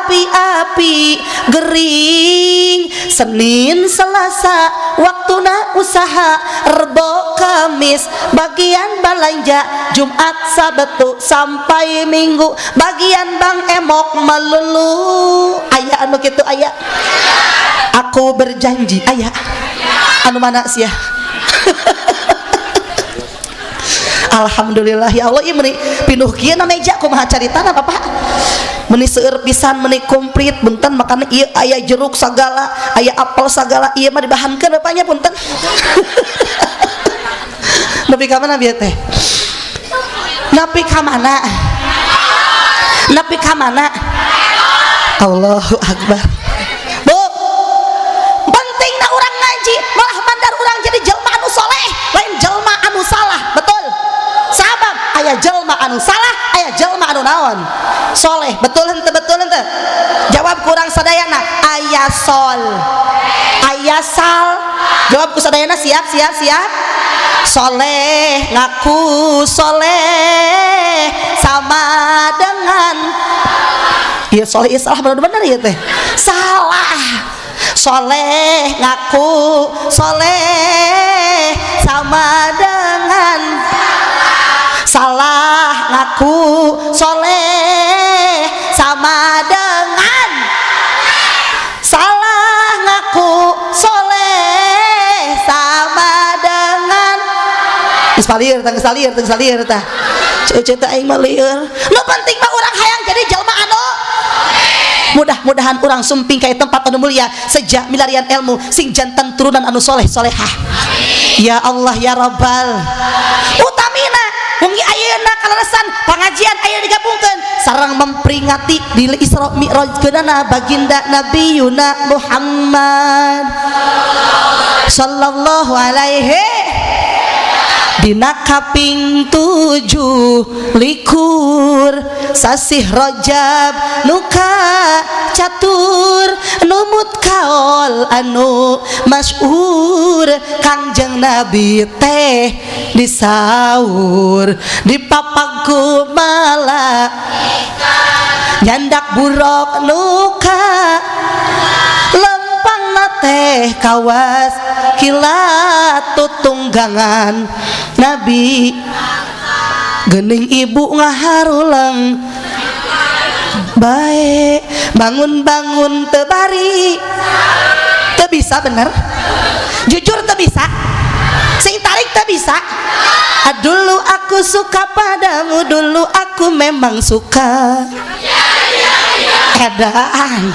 api-api gering. Senin Selasa waktuna usaha, Rebo Kamis bagian belanja, Jumat Sabtu sampai Minggu bagian Bang Emok melulu. Aya anu kitu? Aya? Aku berjanji. Aya anu mana sih ya? Alhamdulillah, ya Allah, ieu meuni pinuh kieu na meja, kumaha caritana, Bapak? Meuni seueur pisan, meuni komplit. Punten, makana ieu aya jeruk sagala, aya apel sagala, ieu mah dibahankeun bapaknya. Punten, nepi ka mana bieu teh? Nepi ka mana? Nepi ka mana? Allahu Akbar. Bu, penting na urang ngaji, malah mandar urang jadi jelma anu soleh, lain jelma anu salah. Betul? Sabab aya jelma anu salah, aya jelma anu naon? Soleh. Betul henteu? Betul henteu? Jawab kurang sadayana. Aya sol, aya sal. Jawab ku sadayana. Siap, siap, siap. Soleh ngaku soleh sama dengan. Iya, soleh, iya, salah. Bener-bener ya teh salah. Soleh ngaku soleh sama dengan salah, ngaku soleh sama dengan salah, ngaku soleh sama dengan. Geus palir tah, geus lieur, geus lieur tah. Ceu teh aing mah lieur. Nu penting mah urang hayang jadi jelma anu mudah-mudahan urang sumping ka tempat anu mulia sejak milarian ilmu, sing janten turunan anu soleh solehah. Ya Allah ya Rabbal. Utamina wengi ayeuna kaleresan pengajian ayeuna digabungkeun sareng memperingati di Isra Mi'raj keunana baginda Nabi Yuna Muhammad sallallahu alaihi. Dina kaping 27 sasih Rajab nuka catur numut kaol anu masyhur, Kangjeng Nabi teh disaur dipapag ku malaikat nyandak buraq nuka lempang teh kawas kilat tutunggangan Nabi. Gening ibu ngaharuleng bae, bangun-bangun tebari teu bisa. Bener, jujur, teu bisa. Sing tarik teu bisa. Ah, dulu aku suka padamu, dulu aku memang suka. Edan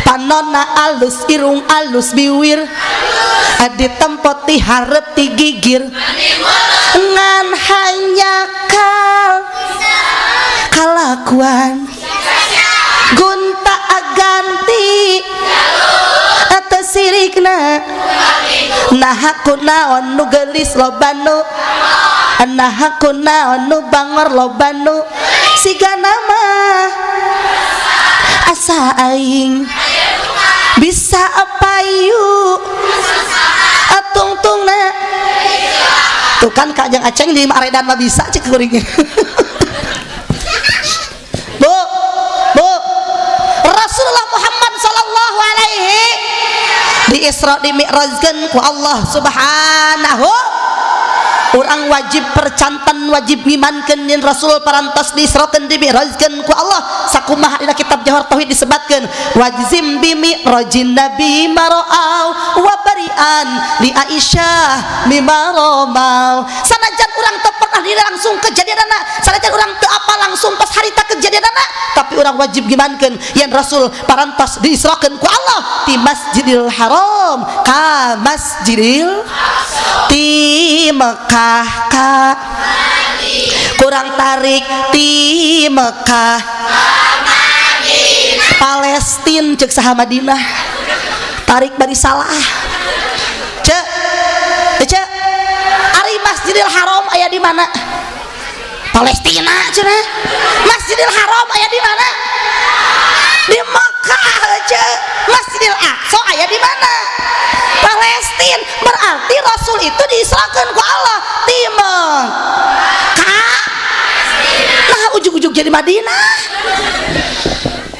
panona alus, irung alus, biwir ditempo ti hareup ti gigir, ngan hanya kal kalakuan gonta ganti atau sirikna. Nah, aku naon nu gelis loba nu, nah aku naon nu bangor loba nu, siga nama asa aing bisa payu atungtungna. Tuh kan, Kak Jang Aceng di Aredan mah bisa cek kuringnya. Bu, Bu, Rasulullah Muhammad sallallahu alaihi Di Isra di Mi'rajkeun ku Allah Subhanahu. Urang wajib percanten, wajib ngimankeun yen Rasul parantos diisrokeun, dimi'rajkeun ku Allah. Sakumaha dina kitab Jawhar Tauhid disebatkeun, wajzim bi mi'rajin nabi mara'au wa bari'an li Aisyah mimma romau. Sanajan urang teu pernah diri langsung kejadianana, sanajan urang teu apa langsung pas harita kejadianana, tapi urang wajib ngimankeun yen Rasul parantos diisrokeun ku Allah ti Masjidil Haram ka Masjidil, ti Mekah ka, kurang tarik, ti Mekah Palestin. Cek saha Madinah? Tarik bari salah. Cek, cek, ari Masjidil Haram aya di mana? Palestina cenah. Masjidil Haram aya di mana? Di Mekah, cek. Masjidil Aqsa aya di mana? Palestina. Berarti Rasul itu diisrakeun ku Allah ti Mekah, nah ujug-ujug jadi Madinah.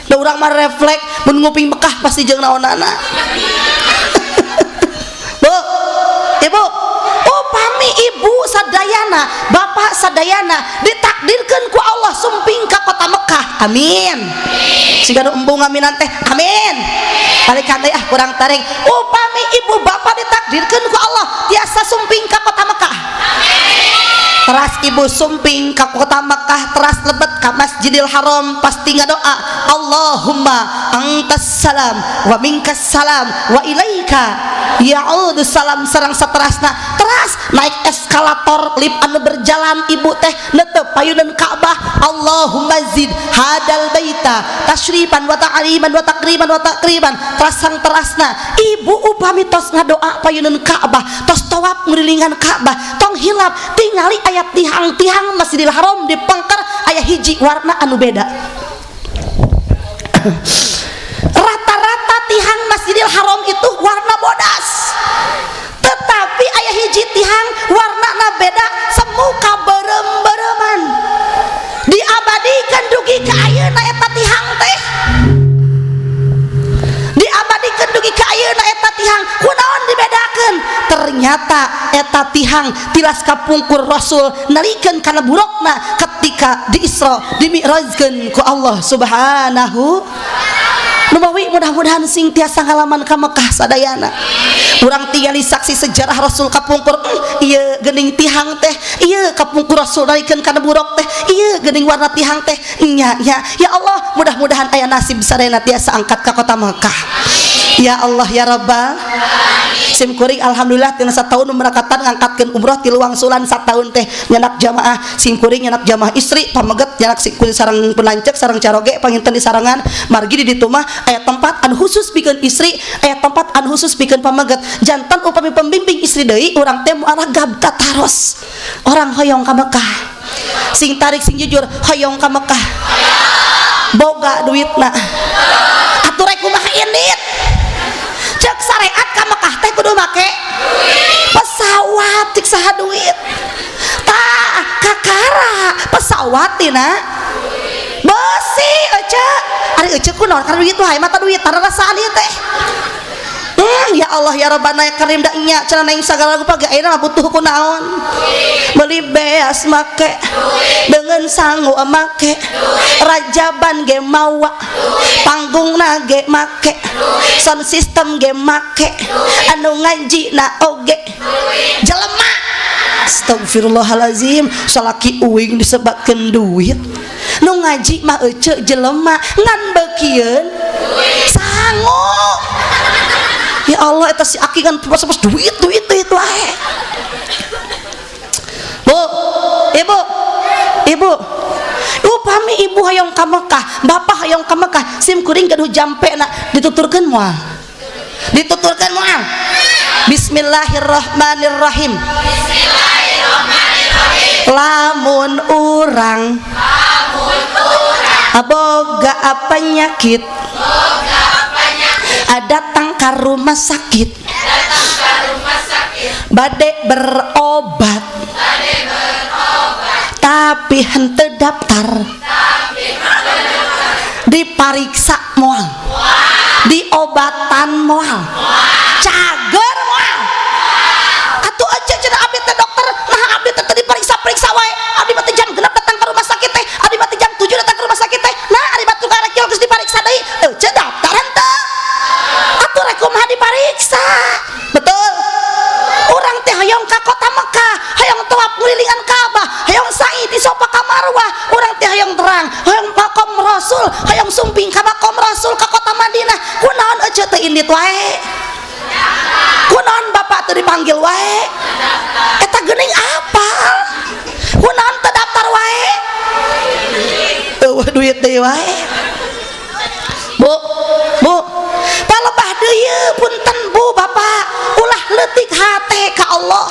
Da urang mah refleks mun nguping Mekah pasti jeung naonana. Bu, Ibu, upami ibu sadayana, bapak sadayana ditakdirkan ku Allah sumping ka kota Mekah, amin. Siga nu embung ngaminan teh, amin. Balikan deui ah, kurang tarik. Upami ibu bapak ditakdirkan ku Allah tiasa sumping ka kota Mekah, teras ibu sumping ka kota Mekah, teras lebet ka Masjidil Haram, pasti ngadoa, Allahumma antas salam wa minkas salam wa ilaika ya'udu salam. Sareng saterasna, teras naik eskalator lift anu berjalan, ibu teh netep payunan Ka'bah, Allahumma zid hadal baita tasyrifan wa ta'liman wa takriman wa takriman. Teras sang terasna, ibu upami tos ngadoa payunan Ka'bah, tos tawaf ngelilingan Ka'bah, tong hilap tingali aya tihang-tihang Masjidil Haram di pengker aya hiji warna anu beda. Rata-rata tihang Masjidil Haram itu warna bodas, tetapi aya hiji tihang warna beda, semu kaberem-bereman. Diabadikan dugi ka ayeuna eta tihang teh, diabadikan dugi ka ayeuna eta tihang. Kunaon dibedakeun? Ternyata eta tihang tilas kapungkur Rasul nalikeun kana burukna ketika di Isra di Mi'rajkeun ku Allah Subhanahu. Numawi mudah-mudahan sing tiasa ngalaman ka Mekah sadayana. Urang tingali saksi sejarah Rasul kapungkur, ieu geuning tihang teh, ieu kapungkur Rasul nalikeun kana buruk teh, ieu geuning warna tihang teh nya. Nya ya Allah, mudah-mudahan aya nasib sadayana tiasa angkat ka kota Mekah. Ya Allah ya Rabbal. Sim kuring alhamdulillah tina satahun merakatan ngangkatkeun umroh tilu wangsulan. Satahun teh nyanak jamaah sim kuring, nyanak jamaah istri, pameget, nyanak si kuring sareng pelancek sareng caroge. Panginten di sarangan margi di ditu mah aya tempat anu khusus pikeun istri, aya tempat anu khusus pikeun pameget. Jantan upami pembimbing istri deui, urang teh moal ragab tataros. Orang hoyong ka Mekah, sing tarik, sing jujur, hoyong ka Mekah? Boga duitna atuh, rek kumaha indit? Cek syariat ka Mekah teh kudu make pesawat. Cek saha duit? Tah kakara pesawat tina besi. Ece, ari ece kunaon karena duit wae? Mata duit tara rasaan ieu teh. Ya Allah ya Rabbana ya Karim. Da nya cenah neng sagala rupa ge ayeuna mah butuh ku naon? Meuli beas make, dengan sangu make, rajaban ge mawa, panggungna ge make, sound system ge make, anu ngaji na oge jelema. Astagfirullahalazim, salaki uing disebatkeun duit, nu ngaji mah ece jelema ngan beukieun sangu. Ya Allah, eta si aki kan pas duit duit duit wae. Bu, ibu, ibu, upami ibu hayang ka Mekah, bapak hayang ka Mekah, sim kuring gaduh jampe na, dituturkeun moal? Dituturkeun moal? Bismillahirrahmanirrahim. Lamun urang boga penyakit, datang ke rumah sakit, bade berobat, tapi henteu daftar, dipariksa moal, diobatan moal? Cager moal atuh aja cenah abdi teh dokter. Nah, abdi teh tadi periksa-periksa wae, abdi mah teh jam 6 datang ke rumah sakit teh, abdi mah teh jam 7 datang ke rumah sakit teh. Nah, ari batur karekil geus dipariksa deui, ece daftar henteu atuh, rek kumaha dipariksa? Betul, urang teh hoyong ka kota Mekah, hoyong tawaf ngelilingan Ka'bah, hoyong sa'i di Sofa ka Marwah. Urang teh hoyong terang, hoyong makom Rasul, hoyong sumping ka makom Rasul, ka kota Madinah. Kunaon ece teh indit wae? Kunaon bapak teu dipanggil wae? Eta geuning apal. Kunaon teu daftar wae? Eueuh duit deui wae. Bu, bu, palebah deui, punten bu, bapak, ulah leutik hate ka Allah.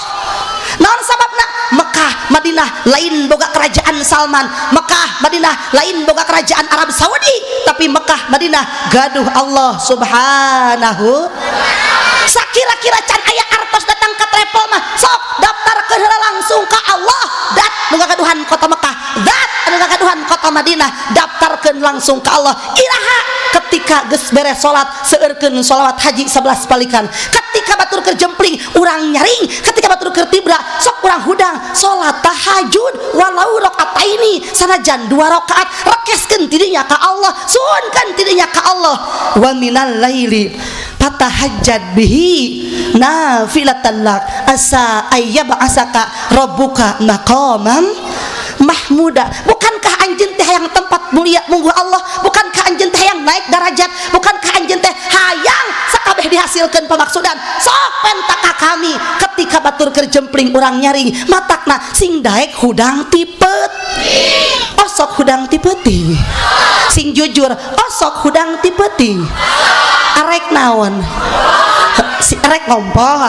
Naon sababna? Mekah Madinah lain boga kerajaan Salman, Mekah Madinah lain boga kerajaan Arab Saudi, tapi Mekah Madinah gaduh Allah Subhanahu. Sakira-kira can aya artos datang ke travel mah, sok daftar ke langsung ke Allah, dat nu ngagaduhan kota Mekah, dat anu ngagaduhan kota Madinah. Daftarkeun langsung ke Allah. Iraha? Ketika geus beres salat, seueurkeun sholawat haji 11 balikan. Ketika batur keur jempling, urang nyaring. Ketika batur keur tibra, sok urang hudang salat tahajud walau rakaataini, sanajan dua rakaat. Rekeskeun tidinya ka Allah, suhunkeun tidinya ka Allah. Wa minal laili fatahajjad bihi nafilatan lak asa ayyab'asaka rabbuka maqamam mahmuda. Bukankah anjeun teh hayang tempat mulia mungguh Allah? Bukankah anjeun teh hayang naik derajat? Bukankah anjeun teh hayang sakabeh dihasilkeun pamaksudan? Sok penta ka kami. Ketika batur keur jempling, urang nyaring, matakna sing daek hudang ti peuting, osok hudang ti peuting. Sing jujur, osok hudang ti peuting. Arek naon si arek ngompol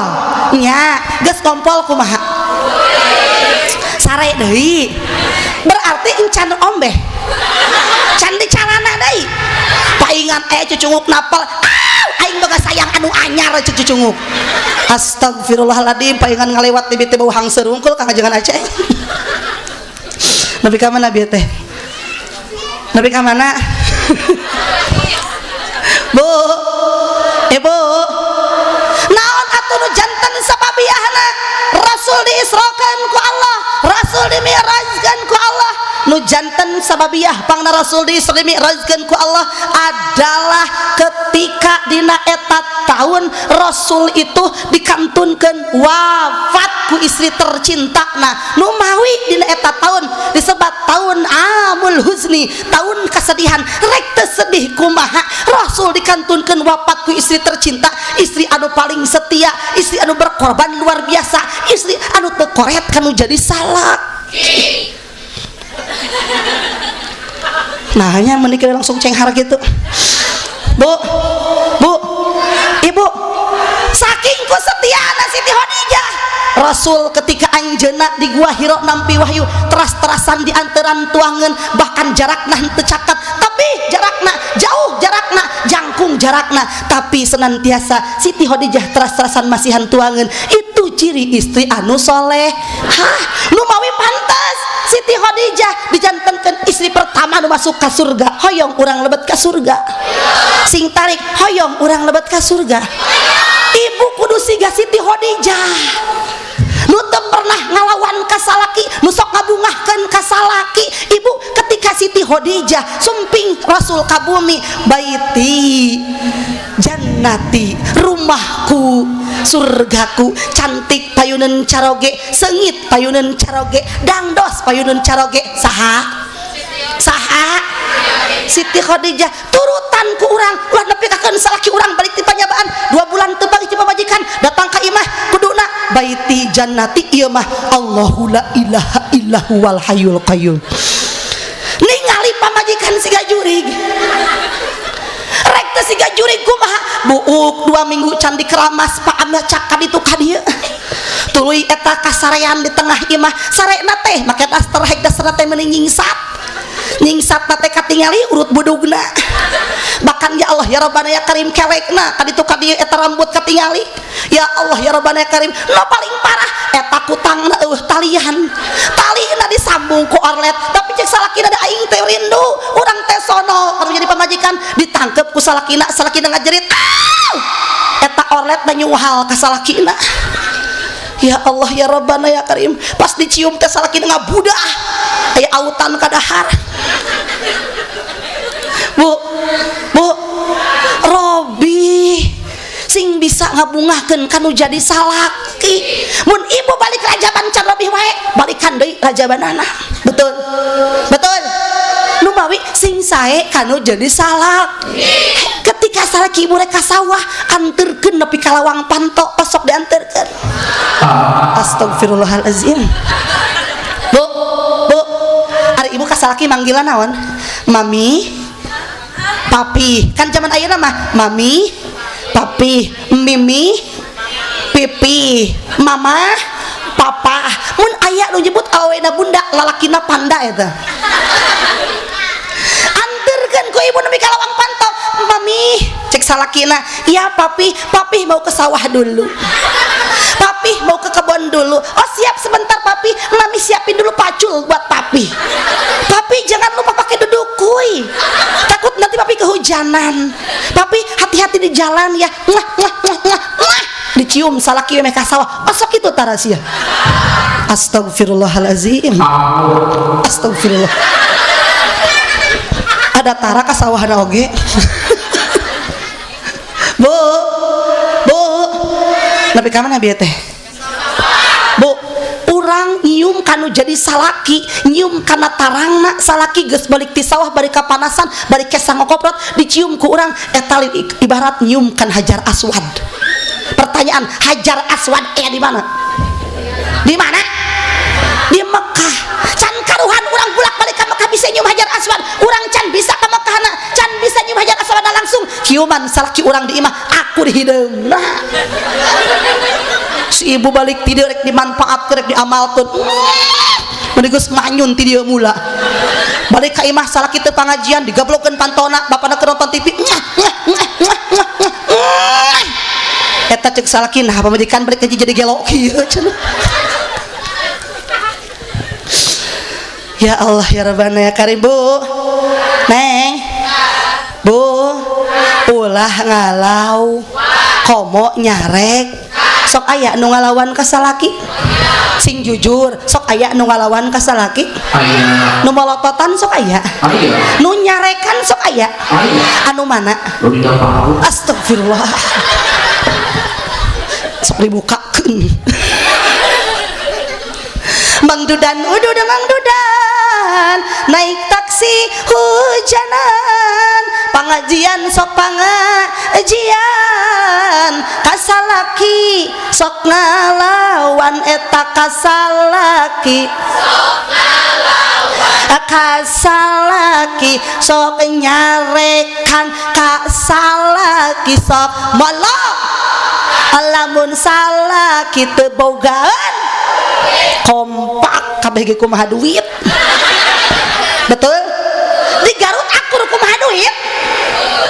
nya? Geus ngompol kumaha? Sare deui. Berarti encan ombeh, can di calana deui. Paingan cucunguk napel. Aw, aing boga sayang anu anyar cek cucunguk. Astagfirullahaladzim, paingan ngalewat tiba-tiba bau hangseur wungkul. Kang ajengan Aceh nepi ka mana bieu teh? Nepi ka mana, Bu? Ibu, naon atuh nu janten sababiahna Rasul diisrokeun ku Allah, Rasul dimi'rajkeun ku Allah? Nu janten sababiah pangna Rasul diisra dimi'rajkeun ku Allah adalah ketika dina eta tahun Rasul itu dikantunkeun wafat ku istri tercinta. Nah, nu mawi dina eta tahun disebat tahun amul huzni, tahun kesedihan. Rek teu sedih kumaha, Rasul dikantunkeun wafat ku istri tercinta, istri anu paling setia, istri anu berkorban luar biasa, istri anu teu koret kanu jadi salak. Nah, hanya menikah langsung cenghar gitu. Bu, bu, ibu, saking ku setiana Siti Khadijah, Rasul ketika anjeuna di gua Hiro nampi wahyu, teras-terasan di anteran tuangan, bahkan jarakna henteu caket, tapi jarakna jauh, jarakna jangkung jarakna, tapi senantiasa Siti Khadijah teras-terasan masihan tuangan. Itu ciri istri anu soleh. Hah, nu mawi pantas Siti Khadijah dijantenkeun istri pertama nu masuk ke surga. Hoyong urang lebet ke surga? Sing tarik, hoyong urang lebet ke surga? Ibu kudu siga Siti Khadijah nu teu pernah ngalawan ka salaki, nu sok ngabungahkeun ka salaki. Ibu, ketika Siti Khadijah sumping Rasul ka bumi, baiti jannati, rumahku surgaku. Cantik payuneun caroge, sengit payuneun caroge, dangdos payuneun caroge. Saha? Saha? Siti Khadijah. Turutan ku urang, ulah nepikakeun salaki urang balik ti panyabaan 2 bulan teu balik ti pamajikan, datang ka imah kuduna baiti jannati. Ieu mah Allahu la ilaha illa huwal hayyul qayyum. Ningali pamajikan siga jurig, rek teh siga jurig kumaha? Buuk 2 minggu can dikeramas, pak amna cak kaditu kadieu, tuluy eta kasarean di tengah imah. Sarena teh make daster, hek dasterna teh meuni nyingsat nyingsat teh, katingali urut budugna. Bahkan ya Allah ya Rabbana ya Karim, kelekna kaditu kadieu, eta rambut katingali. Ya Allah ya Rabbana ya Karim. Nu paling parah eta kutangna eueuh talian, talina disambung ku orlet. Tapi cek salakina, da aing teh rindu, urang teh sono kalau jadi pamajikan. Ditangkep ku salakina, salakina ngajerit, "Aw!" Eta orlet na nyuhal ka salakina. Ya Allah ya Rabbana ya Karim, pas dicium teh salakina ngabudah aya autan kadahar. Bu, bu, Robi sing bisa ngabungahkeun kanu jadi salaki. Mun ibu balik rajaban can robih wae, balikan deui rajabanana. Betul, betul. Numawi sing sae kanu jadi salaki. Ketika salaki ibu rek ka sawah, anterkeun nepi ka lawang panto, osok dianterkeun. Astagfirullahalazim. Bu, bu, ari ibu ka salaki manggilan naon? Mami, papi. Kan zaman ayeuna mah mami, papi, mimi, pipi, mama, papa. Mun aya nu nyebut awena bunda, lalakina panda eta. Anterkeun ku ibu nepi ka lawang panto. Mami, cek salakina, "Iya papi, papi mau ke sawah dulu. Papi mau ke kebun dulu." "Oh siap, sebentar papi, mami siapin dulu pacul buat papi. Papi jangan lupa pakai dudukui, takut nanti papi kehujanan. Papi hati-hati di jalan ya." Muah, muah, muah, muah, muah. Dicium salaki meh ka sawah. Osok itu tarasia. Astagfirullahalazim. Astagfirullah. Ada tara ka sawahna oge. Bu, bu, nepi ka mana bieu teh? Bu, urang nyium kanu jadi salaki, nyium kana tarangna salaki geus balik ti sawah bari kapanasan, bari kesang ngokoprot, dicium ku urang eta ibarat nyium kan Hajar Aswad. Pertanyaan, Hajar Aswad aya di mana? Di mana? Di Mekah. Can karuhan urang bolak-balik ka Mekah bisa nyium Hajar Aswad. Urang can bisa ka Mekah na, can bisa nyium Hajar Aswad langsung. Ciuman salaki urang di imah, aku di hideungna. Si ibu balik ti dieu rek dimanfaatkeun, rek diamalkeun. Meni geus manyun ti dieu mula. Balik ka imah salaki teu pangajian, digablokkeun pantona, bapana keur nonton TV. Mwah, mwah, mwah, mwah, mwah, mwah. Eta cek salaki, nah pamajikan balik ngaji jadi gelo kieu cenah. Ya Allah ya Rabbana ya Karim. Bu, Neng, Bu, ulah ngalau, komo nyarek. Sok aya nu ngalawan ka salaki? Sing jujur, sok aya nu ngalawan ka salaki? Aya. Nu molototan sok aya? Aya. Nu nyarekan sok aya? Aya. Anu mana? Nu dina paut. Astagfirullah. Sok dibukakeun. Mang Dudan udud Mang Dudan naik taksi hujanan, pengajian sok pengajian, kasalaki sok ngalawan, eta kasalaki sok ngalawan, kasalaki sok nyarekan, kasalaki sok molok, lamun salaki teu bogaan kompak kabeh ge kumaha duit. Betul? Di Garut akur kumaha duit?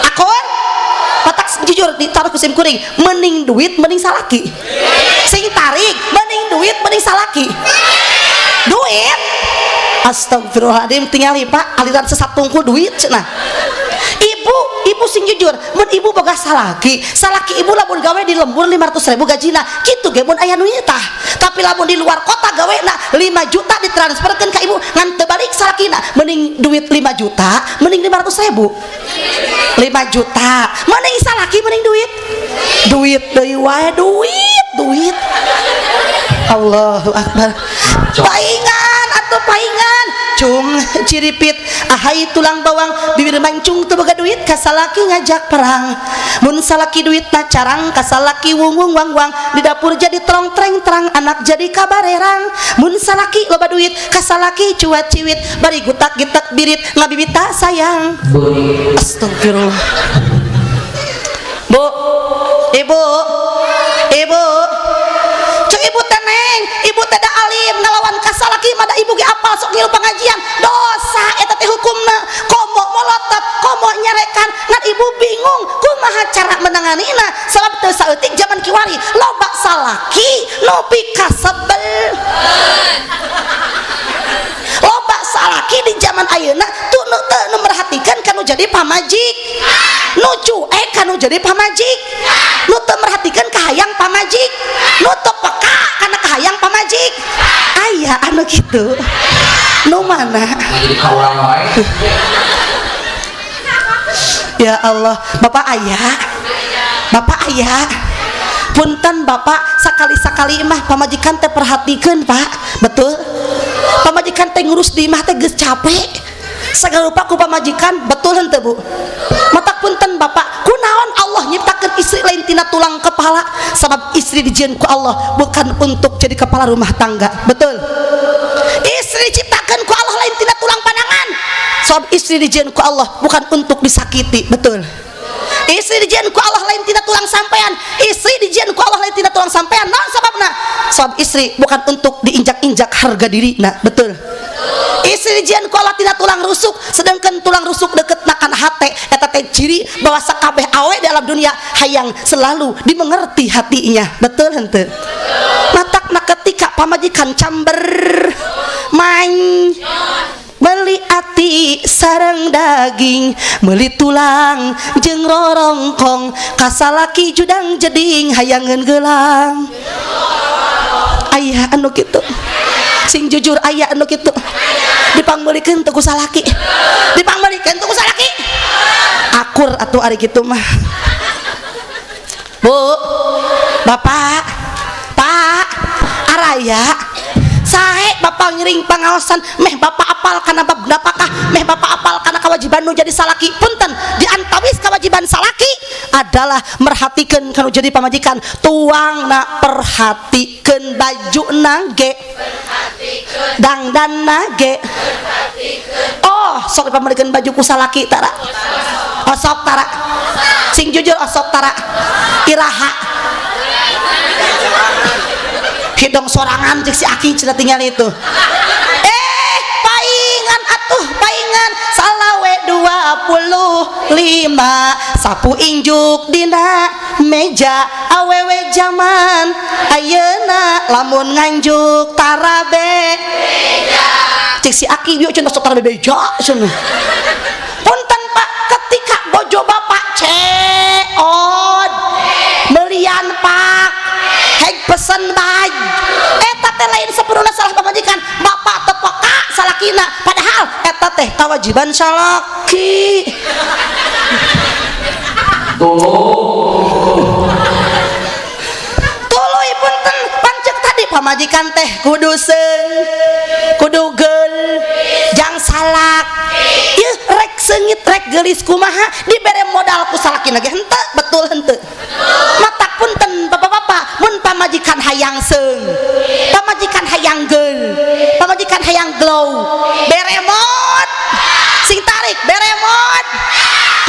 Akur? Otak jujur ditaruh ku sim kuring, mending duit mending salaki. Sing tarik, mending duit mending salaki. Duit. Astagfirullahaladzim, tinggali Pak, aliran sesat tungku duit cenah. Ibu, ibu sing jujur, mun ibu boga salaki, salaki ibu lamun gawe di lembur 500.000 gajina, kitu ge mun aya nu tah. Tapi lamun di luar kota gawe na 5 juta ditransferkeun ka ibu, ngan teu balik salakina, mending duit 5 juta, mending 500.000. 5 juta, mending salaki mending duit. Duit deui wae, duit, duit. Allahu Akbar. Paingan atau paingan cung ciripit ahai tulang bawang bibir mancung teu boga duit kasalaki ngajak perang. Mun salaki duit na carang kasalaki wung wung wang wang di dapur jadi trong treng terang anak jadi kabarerang. Mun salaki loba duit kasalaki cuat ciwit bari gutak gitak birit ngabibita sayang. Astagfirullah. Bu, ibu, ibu, cek ibu teh neng, ibu teh da alim ngalawan kasalaki mah da ibu ge apal sok ngilu pengajian, dosa eta teh hukumna. Komo molotot, komo nyarekan, ngan ibu bingung kumaha cara menanganina sabab teu saeutik zaman kiwari loba salaki nu pikasebel. Loba salaki di zaman ayeuna tuh nu teu nu merhatikan kanu jadi pamajik, nu cuek kanu jadi pamajik, nu teu merhatikeun kahayang pamajik, nu teu peka kana kahayang pamajik. Aya anu kitu. Nu mana? Jadi ka urang wae. Ya Allah, Bapak ayah, Bapak ayah, punten Bapak, sakali-sakali mah pamajikan teh perhatikeun Pak, betul? Pamajikan teh ngurus di imah teh geus capek, sagala rupa ku pamajikan, betul henteu Bu? Matak punten Bapak, kunaon Allah nyiptakeun istri lain tina tulang kepala, sabab istri dijieun ku Allah bukan untuk jadi kepala rumah tangga, betul? Istri diciptakan ku Allah lain tina tulang panangan, sebab istri dijieun ku Allah bukan untuk disakiti, betul? Istri dijieun ku Allah lain tina tulang sampean, istri dijieun ku Allah lain tina tulang sampean, naon sababna? Sebab istri bukan untuk diinjak-injak harga diri, nah betul? Istri dijieun ku Allah tina tulang rusuk, sedangkan tulang rusuk deket nakan hate, eta teh ciri bahwa sakabeh awe dalam dunia hayang selalu dimengerti hatinya, betul henteu? Matakna ketika pamajikan camber main beli ati sareng daging, meuli tulang jeung rorongkong, kasalaki judang jeding hayangeun gelang. Aya anu kitu, sing jujur aya anu kitu, dipangmeulikeun teu ku salaki, dipangmeulikeun teu ku salaki, akur atuh ari kitu mah. Bu, Bapak, Pak, araya sae bapak ngiring pangaosan, meh bapak apal kana bab napakah, meh bapak apal kana kewajiban nu jadi salaki. Punten, di antawis kewajiban salaki adalah merhatikeun kanu jadi pamajikan, tuangna perhatikeun, baju nage dangdan nage. Oh, sok dipameulikan baju ku salaki tara? Osok tara? Sing jujur, osok tara? Iraha? Hidung sorangan cek si aki cenah tinggal itu. Paingan atuh, paingan salawe 25 sapu injuk dina meja. Awewe zaman ayeuna lamun nganjuk tarabe cek si aki yuk cenah, sok tarabe beja cenah. Punten Pak, ketika bojo bapak ceod melian pak hek pesen baj, eta teh lain sepenuhna salah pamajikan, bapak teu peka salakina, padahal eta teh kewajiban salaki. Tuh. Tuluy punten, pancek tadi pamajikan teh kudu seung, kudu geul jang salak. Yeuh, rek seungit rek geulis kumaha dibere modal ku salakina ge henteu, betul henteu? Matak punten bapak-bapak, mun pamajikan hayang seung, pamajikan hayang geul, pamajikan hayang glow, bere mod, sing tarik, bere mod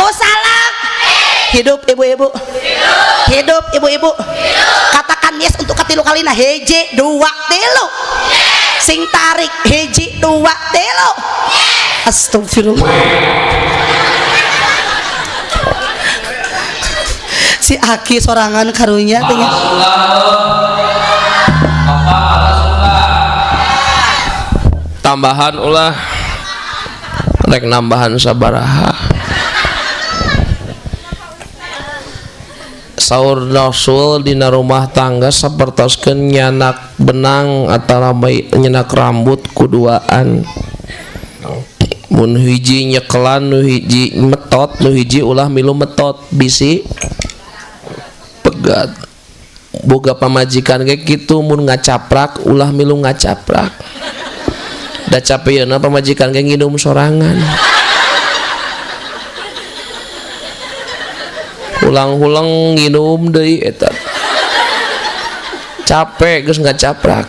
ku salak. Hidup ibu-ibu, hidup ibu-ibu, katakan yes untuk katilu kalina. Hiji, dua, tilu, sing tarik. Hiji, dua, tilu. Astagfirullah, si aki sorangan karunya teh. Tambahan ulah, rek nambahan sabaraha? Saur Rasul, dina rumah tangga sapertoskeun nyanak benang atau nyenak rambut kuduaan. Mun hiji nyekelan, nu hiji metot, nu hiji ulah milu metot, bisi pegat. Boga pamajikan ge kitu, mun ngacaprak ulah milu ngacaprak, da capeuna pamajikan ge nginum sorangan. Ulang-ulang nginum deui eta capek geus ngacaprak.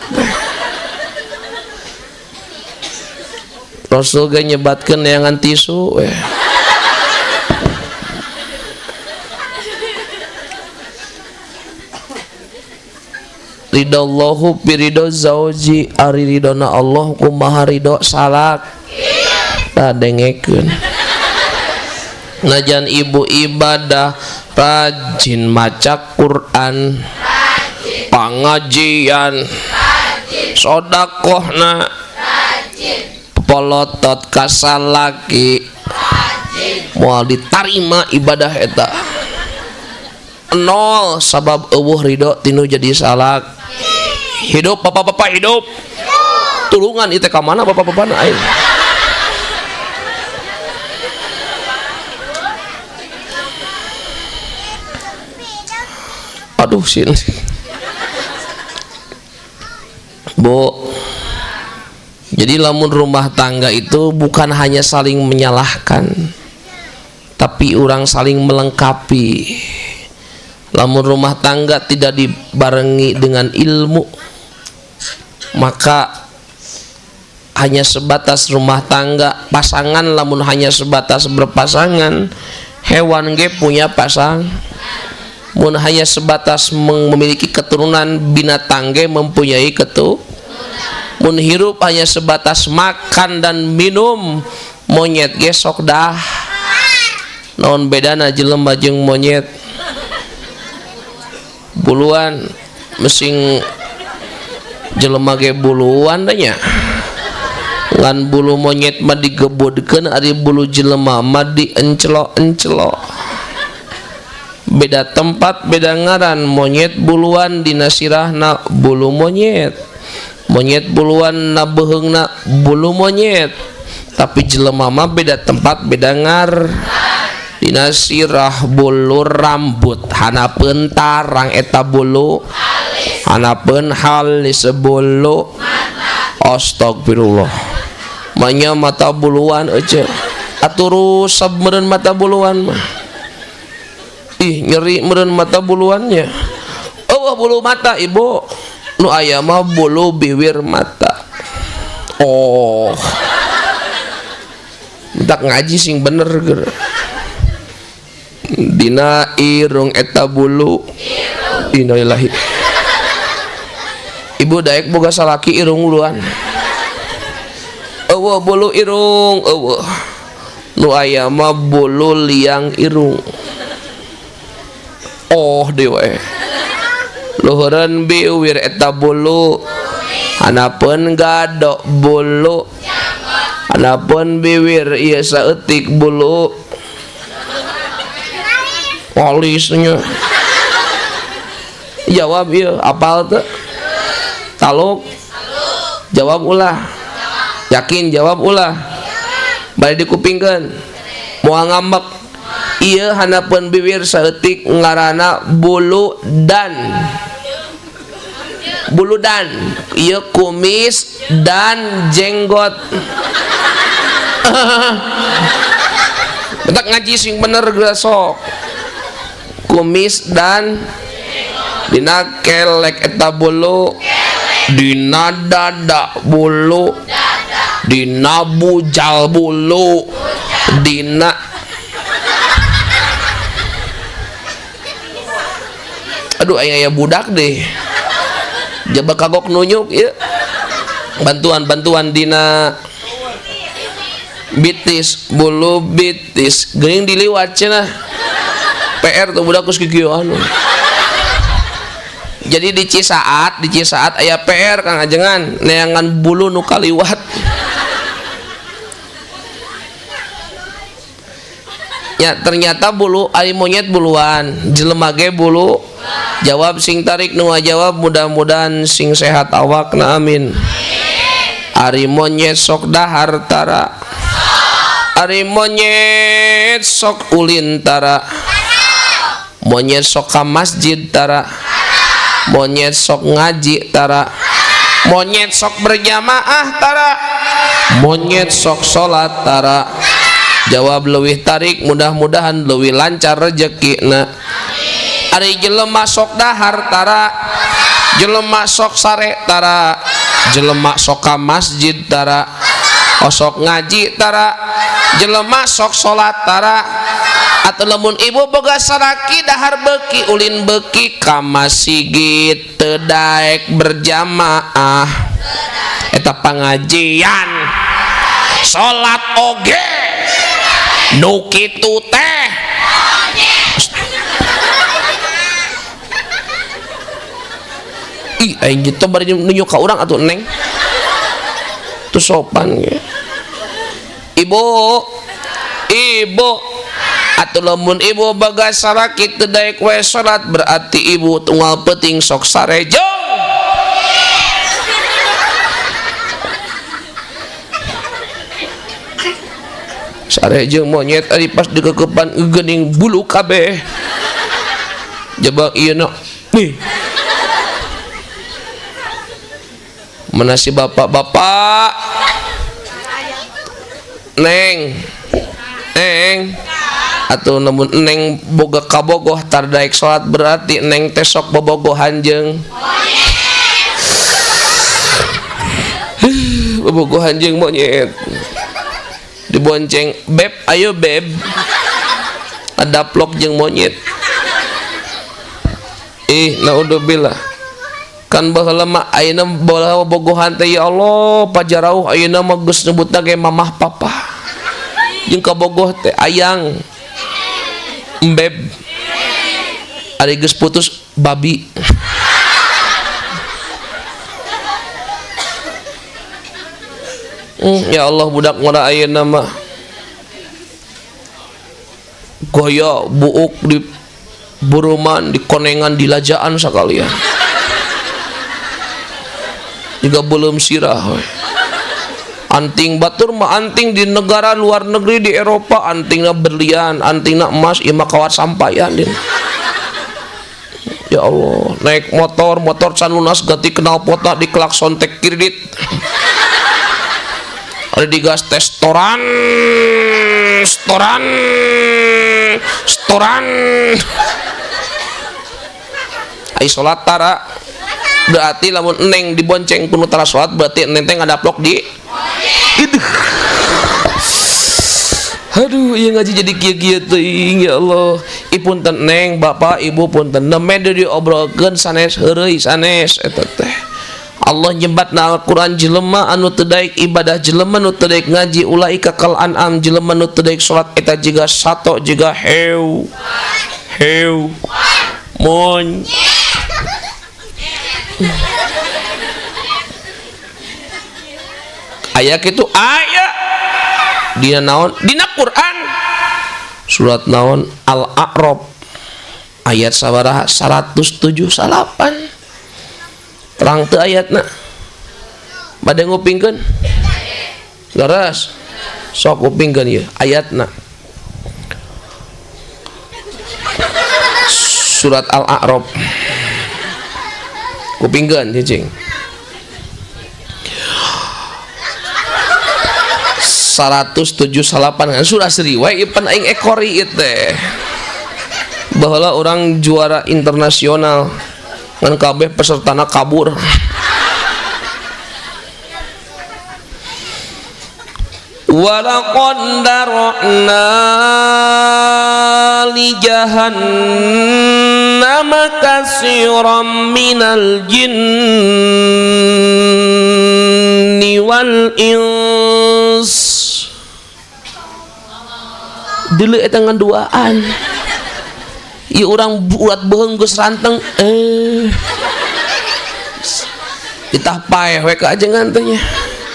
Rasul ge nyebatkeun neangan tisu we. Ridallahu biridho zauji, ari ridona Allah kumaha ridho salak. Tah, dengekeun. Najan ibu ibadah rajin maca Quran, pengajian, sodakohna, polotot kasalaki. Moal ditarima ibadah eta. Nol sabab eueuh ridho tinu jadi salak. Hidup bapak-bapak hidup. Tulungan ieu teh ka mana bapak-bapakna aing. Aduh sin. Bu, jadi lamun rumah tangga itu bukan hanya saling menyalahkan, tapi orang saling melengkapi. Lamun rumah tangga tidak dibarengi dengan ilmu, maka hanya sebatas rumah tangga pasangan. Lamun hanya sebatas berpasangan, hewan ge punya pasang. Mun hanya sebatas memiliki keturunan, binatang ge mempunyai keturunan. Mun hirup hanya sebatas makan dan minum, monyet ge sok dah. Naon bedana jelema jeung monyet? Buluan mesing jelema ge buluan da nya. Ngan bulu monyet mah digebodkeun, ari bulu jelema mah dienclok-enclok. Beda tempat beda ngaran. Monyet buluan dina sirahna bulu monyet, monyet buluan na beuheungna bulu monyet. Tapi jelema mah beda tempat beda ngar, dina sirah bulu rambut, hanapeun tarang eta bulu, hanapeun halis bulu. Astagfirullah, manya mata buluan euce atuh rusab meureun mata buluan mah. Ih nyeri meureun mata buluannya. Eueuh bulu mata ibu, nu aya mah bulu bibir mata. Oh, minta ngaji sing bener ger. Dina irung eta bulu. Innalillahi. Ibu daek boga salaki irung buluan. Eueuh bulu irung eueuh, nu aya mah bulu liang irung. Oh dewe. Luhureun biwir eta bulu, hanapeun gadok bulu, hanapeun biwir ieu saeutik bulu. Alisnya. Jawab ieu apal teu? Taluk? Jawab ulah. Yakin jawab ulah. Bade dikupingkeun. Moal ngambek. Ieu hanapeun bibir saeutik ngaranna bulu dan. Bulu dan. Ieu kumis dan jenggot. Bentak ngaji sing bener geus sok. Kumis dan dina kelek eta bulu, dina dada bulu, dina bujal bulu, dina aduh aing aya budak deh. Jaba kagok nunyuk ieu. Bantuan-bantuan dina bitis, bulu bitis geuning diliwat cenah. PR tuh budak geus kikieu anu. Jadi di Cisaat aya PR Kang Ajengan neangan bulu nu kaliwat. Ya ternyata bulu ari monyet buluan, jelema ge bulu. Jawab sing tarik nu ngajawab, mudah-mudahan sing sehat awakna amin. Ari monyet sok dahar tara, ari monyet sok ulin tara, monyet sok ka masjid tara, monyet sok ngaji tara, monyet sok berjamaah tara, monyet sok salat tara. Jawab leuwih tarik, mudah-mudahan leuwih lancar rezekina. Ari jelema sok dahar tara, jelema sok sare tara, jelema sok ka masjid tara, osok ngaji tara, jelema sok salat tara. Atau lamun ibu boga salaki dahar beuki ulin beuki ka masjid teu daek berjamaah, eta pangajian salat oge nu kitu teh. Ih aing gitu bari nunjuk ka urang atuh neng. Teu sopan ge. Ibu, ibu Atuh lamun ibu boga salaki teu daek we salat berarti ibu tunggal peuting sok sare jeung sare jeung monyet ari pas dikekepan geuning bulu kabeh. Jabang ieu na nih. Mana si bapak-bapak? Neng. Neng. Atuh lamun neng boga kabogoh tar daek salat berarti neng teh sok bobogohan jeung bobogohan jeung monyet. Dibonceng beb ayo beb. Ada plok jeung monyet. Ih naudzubillah. Kan baheula mah ayeuna baheula bobogohan teh ya Allah pajarauh ayeuna mah geus nyebutna ge mamah papa. Jeung kabogoh teh ayang. Embeb. Ari geus putus babi. Ya Allah budak ngora ayeuna mah goyo buuk di buruman, di konengan, di lajaan sakalian. Juga belum sirah we. Anting batur mah anting di negara luar negeri di Eropa antingna berlian, antingna emas, ieu mah kawat sampayan din. Ya Allah, naik motor, motor can lunas ganti knalpotna di klakson teh kredit. Ada digas tes toran, toran, toran. Ai salat tara berarti lamun neng dibonceng kuno tara salat berarti neng teh ngadaplok di Aduh. Aduh, ieu ngaji jadi kieu-kieu teuing ya Allah. Ih punten neng, bapak, ibu punten. Nembe diobrolkeun sanes heureuy sanes eta teh. Allah nyebatna Al-Qur'an jelema anu teu daek ibadah, jelema nu teu daek ngaji ulaika kal an'am, jelema nu teu daek salat eta jiga sato jiga heu. Heu. Mon. Aya kitu aya dina naon? Dina Quran. Surat naon? Al-A'raf ayat sabaraha? 178. Terang teu ayatna? Bade ngupingkeun? Leres. Sok kupingkeun ieu ayatna. Surat Al-A'raf. Kupingkeun cicing. 178 kan surah seri wae ieu pan aing ekori ieu teh. Baheula urang juara internasional ngan kabeh pesertana kabur. Walaqad dara'na li jahannama katsiran minal jinni wal ins. Deuleu eta ngan duaan. Ieu urang urat beuheung geus ranteng ditah paeh we ka ajengan teh nya.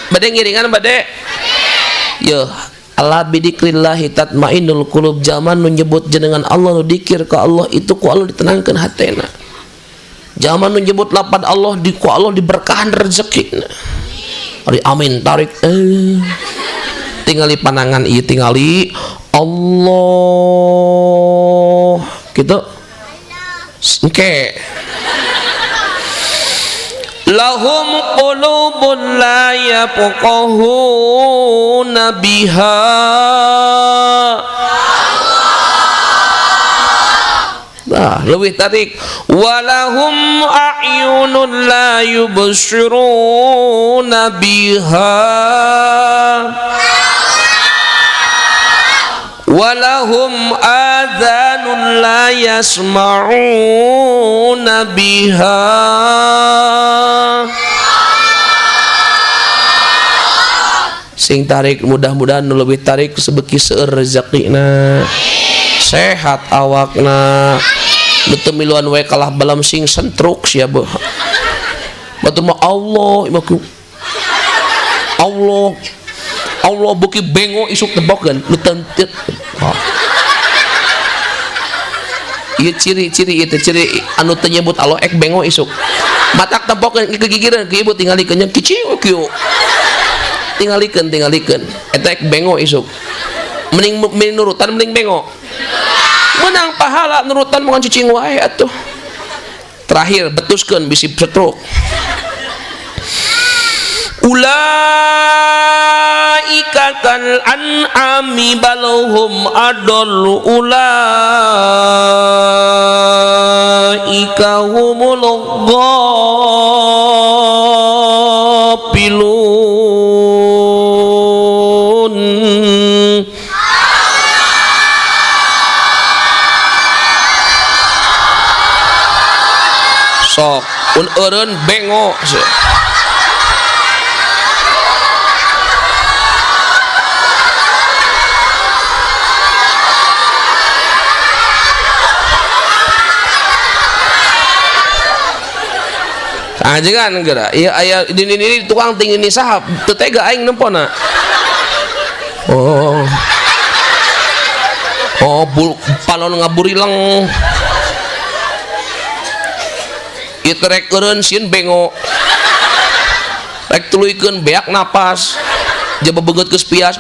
Bade ngiringan bade. Yo, ala bidikrillahi tatmainnul qulub, zaman nu nyebut jenengan Allah nu dikir ka Allah itu ku Allah ditenangkeun hatena. Zaman nu nyebut lapad Allah di ku Allah diberkahan rezekina. Ari amin tarik tingali panangan ieu tingali Allah gitu. Engke lahum qulubun la yafqahuna biha. Nah, lebih tarik walahum a'yunun la yubsiruna biha walahum adhanun la yasma'una biha. Sing tarik mudah-mudahan nu leuwih tarik sebeki seueur rezekina, sehat awakna, nu teu miluan we kalah balam sing sentruk sia beuh. Batur mah Allah imah ku Allah Allah beuki bengo isuk tebokeun nu teu. Ieu ciri-ciri itu ciri anu teu nyebut Allah ek bengo isuk. Matak tempokeun kegigireun ke ibu tingalikeun nya kiciu kieu. Tingalikeun tingalikeun eta ek bengo isuk. Mending mending nurutan mending bengo. Menang pahala nurutan bukan cicing wae atuh. Terakhir betuskeun bisi stroke. Ulaika kal an'ami balhum adallu ulaika humul ghafilun. Sok un eureun bengo. Ajengan geura. Ieu aya ini tukang tinggi ini saha teu tega aing nempona. Oh. Oh, palon ngaburileng. Ieu teh rek eureun sieun bengo. Rek tuluykeun beak napas. Jaba beungeut geus pias.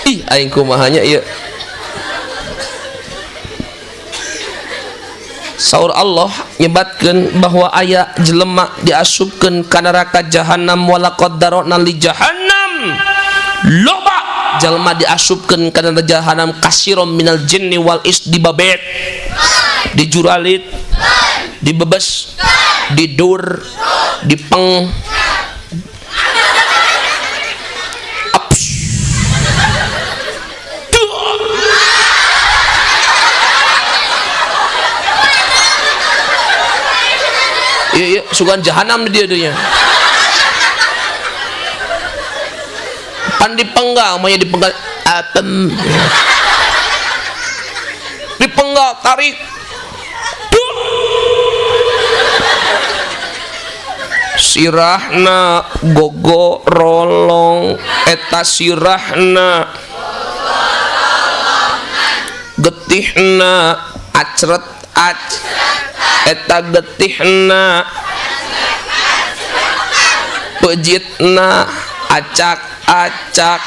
Ih, aing kumaha nya ieu. Saur Allah nyebatkeun bahwa aya jelema diasupkeun ka neraka jahanam walaqad darona li jahannam. Loba jelema diasupkeun ka neraka jahanam kasirom minal jinni wal is dibabet, dijuralit, dibebes, didur, dipeng. Iya, sugan jahanam dia dia. Pan dipenggal, maunya dipenggal atem. Dipenggal, tarik. Sirahna gogo rolong eta sirahna getihna acret ac eta getihna pejitna acak-acak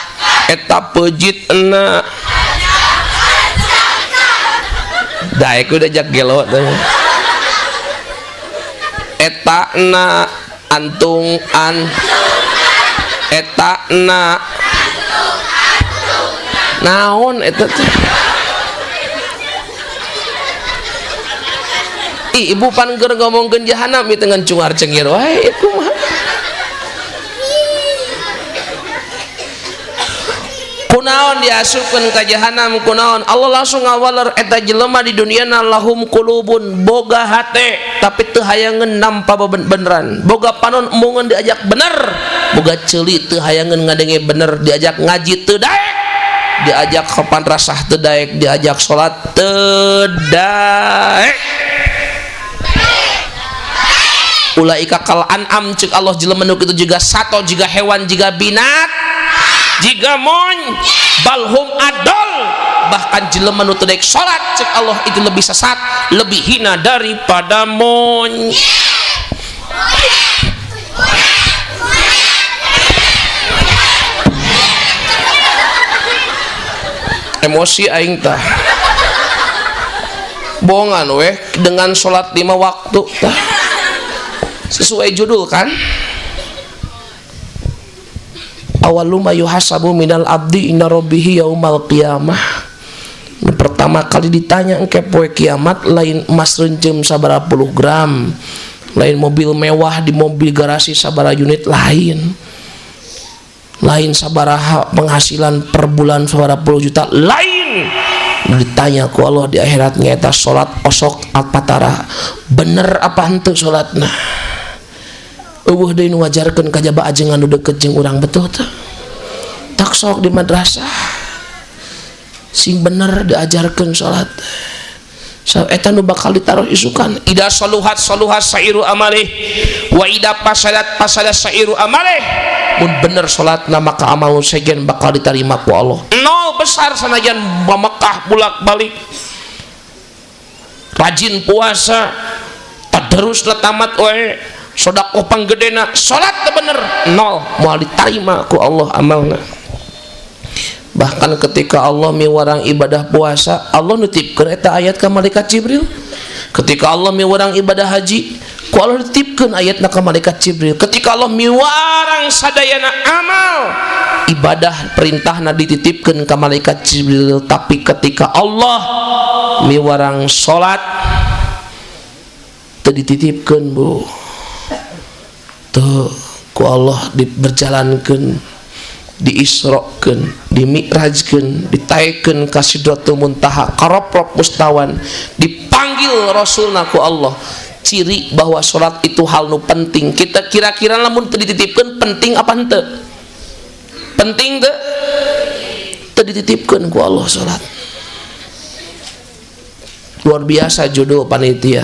eta pejitna daek udah jak gelo teh etana antung an etana naon eta teh. Ih, ibu pan keur ngomongkeun jahanam ieu dengan cungar cengir wae kumaha. Kunaon diasupkeun ka jahanam kunaon? Allah langsung ngawaler eta jelema di duniana lahum qulubun boga hate tapi teu hayangeun nampa beneran. Boga panon embungeun diajak bener, boga ceuli teu hayangeun ngadenge bener, diajak ngaji teu daek, diajak kapan rasah teu daek, diajak salat teu daek. Ulaika kal an'am cek Allah jelema nu kitu jiga sato jiga hewan jiga binat jiga mon balhum adol bahkan jelema nu teu daek salat cek Allah itu lebih sesat lebih hina daripada mon. Emosi aing tah bohongan weh dengan salat 5 waktu tah sesuai judul kan. Awalu ma yuhasabu minal abdi inna rabbihi yaumal qiyamah. Pertama kali ditanya engke poe kiamat lain emas rencem sabaraha puluh gram, lain mobil mewah di mobil garasi sabaraha unit, lain lain sabaraha penghasilan per bulan sabaraha puluh juta, lain. Ditanya ku Allah di akhirat nyaeta salat osok alpatara bener apa henteu salatna. Eueuh deui nu ngajarkeun kajaba ajengan nu deket jeung urang betul teh. Tak sok di madrasah sing bener diajarkeun salat. So eta nu bakal ditaruh isukan. Ida saluhat saluhat sairu amalih wa ida pasadat pasadat sairu amalih. Mun bener salatna maka amal sejen bakal diterima ku Allah. Nol besar sanajan Mekah bulak-balik, rajin puasa, tadarusna tamat we, sodakoh panggedena, salat teu bener, nol, moal ditarima ku Allah amalna. Bahkan ketika Allah miwarang ibadah puasa, Allah nitipkeun eta ayat ka malaikat Jibril. Ketika Allah miwarang ibadah haji, ku Allah dititipkeun ayatna ka malaikat Jibril. Ketika Allah miwarang sadayana amal ibadah, perintahna dititipkeun ka malaikat Jibril, tapi ketika Allah miwarang salat teu dititipkeun, Bu. Tuh ku Allah diberjalankeun, diisrokeun, dimi'rajkeun, ditaekeun ka Sidratul Muntaha, karoprop mustawan, dipanggil Rasulna ku Allah. Ciri bahwa salat itu hal nu penting. Kita kira-kira lamun teu dititipkeun penting apa henteu? Penting teu? Teu dititipkeun ku Allah salat. Luar biasa judul panitia.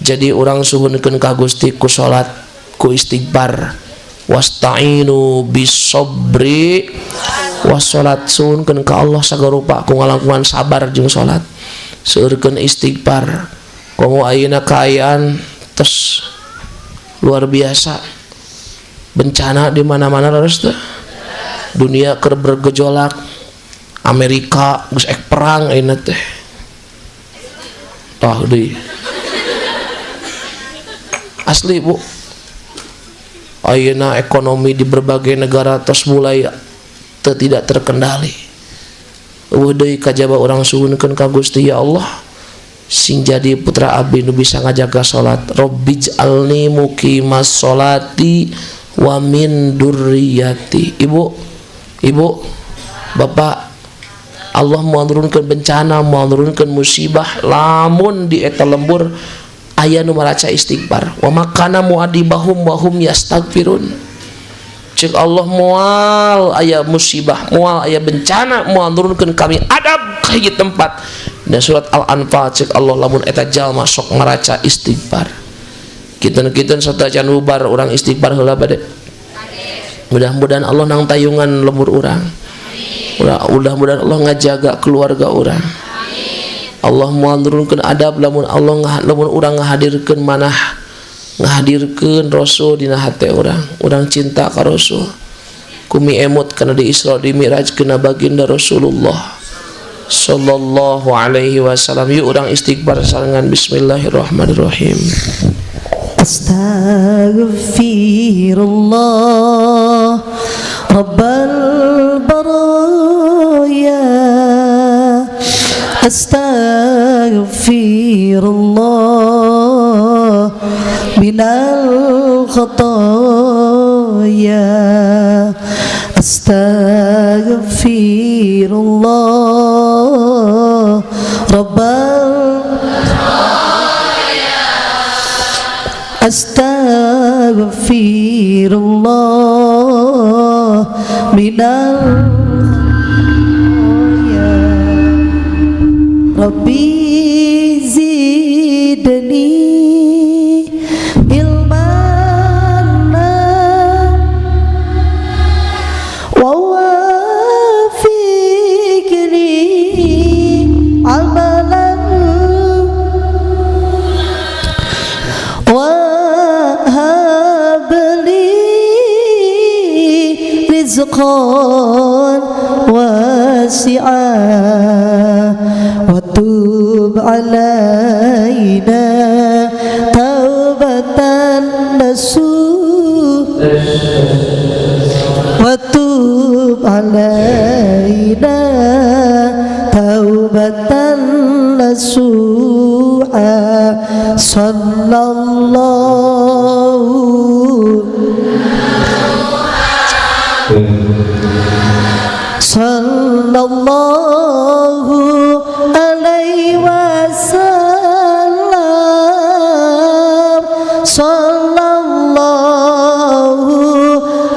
Jadi urang suhunkeun ka Gusti ku salat, ku istighfar. Wasta'inu bisobri wassalat. Suhunkeun ka Allah sagarupa ku ngalangkungan sabar jeung salat, seueurkeun istighfar. Komo ayeuna kaayaan tos luar biasa, bencana di mana-mana, leres teh, dunia keur bergejolak, Amerika geus ek perang ayeuna teh, tah deui. Asli, Bu, ayeuna ekonomi di berbagai negara tos mulai teu tidak terkendali. Euweuh deui kajaba urang suhunkeun ka Gusti, ya Allah, sing jadi putra abdi nu bisa ngajaga salat. Rabbij'alni muqimas sholati wa min dzurriyyati. Ibu, ibu, bapak, Allah mau nurunkeun bencana, mau nurunkeun musibah lamun di eta lembur aya nu maraca istighfar. Wa ma kana mu'adzibahum wa hum yastaghfirun. Cek Allah, moal aya musibah, moal aya bencana, moal nurunkeun kami adab ka hiji tempat. Dan surat Al-Anfal, cek Allah, lamun eta jalma sok maraca istighfar. Kinten-kinten satacan bubar urang istighfar heula bade. Mudah-mudahan Allah nang tayungan lembur urang. Mudah-mudahan Allah ngajaga keluarga urang. Allah moal nurunkeun adab lamun Allah lamun urang ngahadirkeun manah, ngahadirkeun Rasul dina hate urang. Urang cinta ka Rasul. Kumi emut kana di Isra di Mi'raj kena baginda Rasulullah sallallahu alaihi wasallam. Yuk urang istighfar sarengan. Bismillahirrahmanirrahim. Astaghfirullah Rabbal baraya, Astaghfirullah minal khataya, Astaghfirullah Rabbal, Astaghfirullah minal khataya. Rabbi zidni ilman wa wafiqni amalan wa hab li rizqan wasi'a wa tub alaina taubatan nasuh wa tub alaina taubatan nasuha. Sallallahu sallallahu alaihi wasallam, sallallahu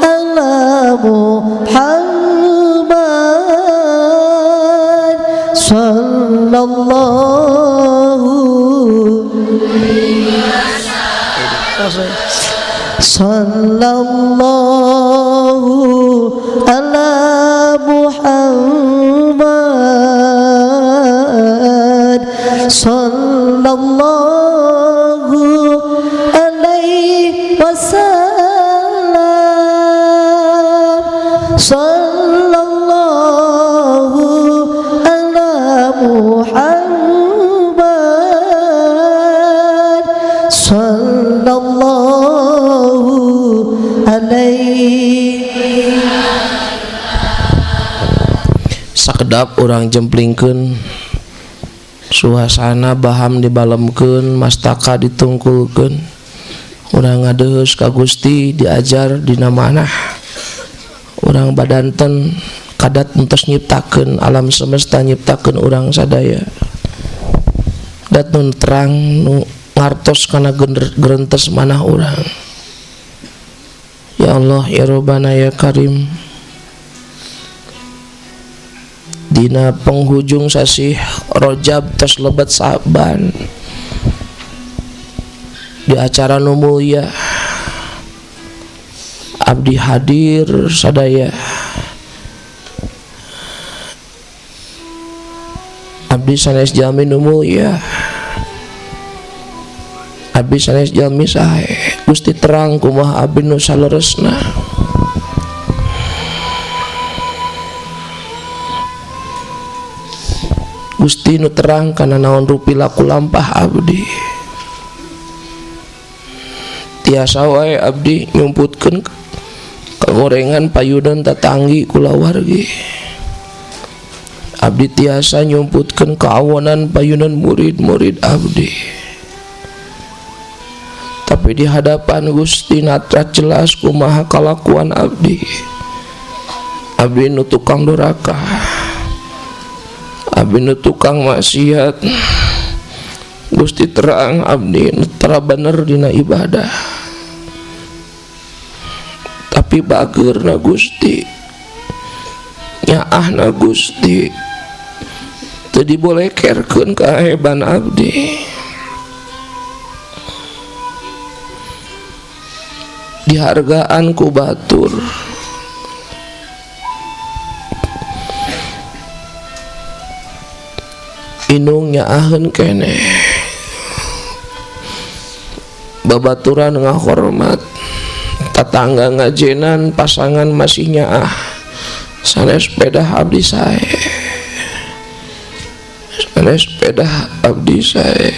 ala Muhammad, sallallahu sallallahu ala Muhammad sallallahu alaihi wasallam, sallallahu ala Muhammad sallallahu alaihi. Sakedap urang jemplingkeun suasana, baham dibalemkeun, mastaka ditungkulkeun, urang ngadeheus ka Gusti diajar dina manah urang badanten kadat entos nyiptakeun alam semesta, nyiptakeun urang sadaya, dat nu terang nu ngartos kana gerentes manah urang. Ya Allah, ya Rabbana, ya Karim, dina penghujung sasih Rojab tos lebet Saban, di acara nu mulia abdi hadir sadaya, abdi sanes jalmi nu mulia, abdi sanes jalmi sae. Gusti terang kumaha abdi nu saleresna. Gusti nu terang kana naon rupi laku lampah abdi. Tiasa wae abdi nyumputkeun kagorengan payunan tatanggi kulawargi. Abdi tiasa nyumputkeun kaawonan payunan murid-murid abdi. Tapi di hadapan Gusti natra jelas kumaha kalakuan abdi. Abdi nu tukang doraka, abdi nu tukang maksiat. Gusti terang abdi nu tara bener dina ibadah. Tapi bageurna Gusti, nyaahna Gusti, teu dibolekerkeun kaheban abdi. Dihargaan ku batur, inung nyaaheun keneh, babaturan ngahormat, tatangga ngajenan, pasangan masih nyaah, sanes pedah abdi sae, sanes pedah abdi sae.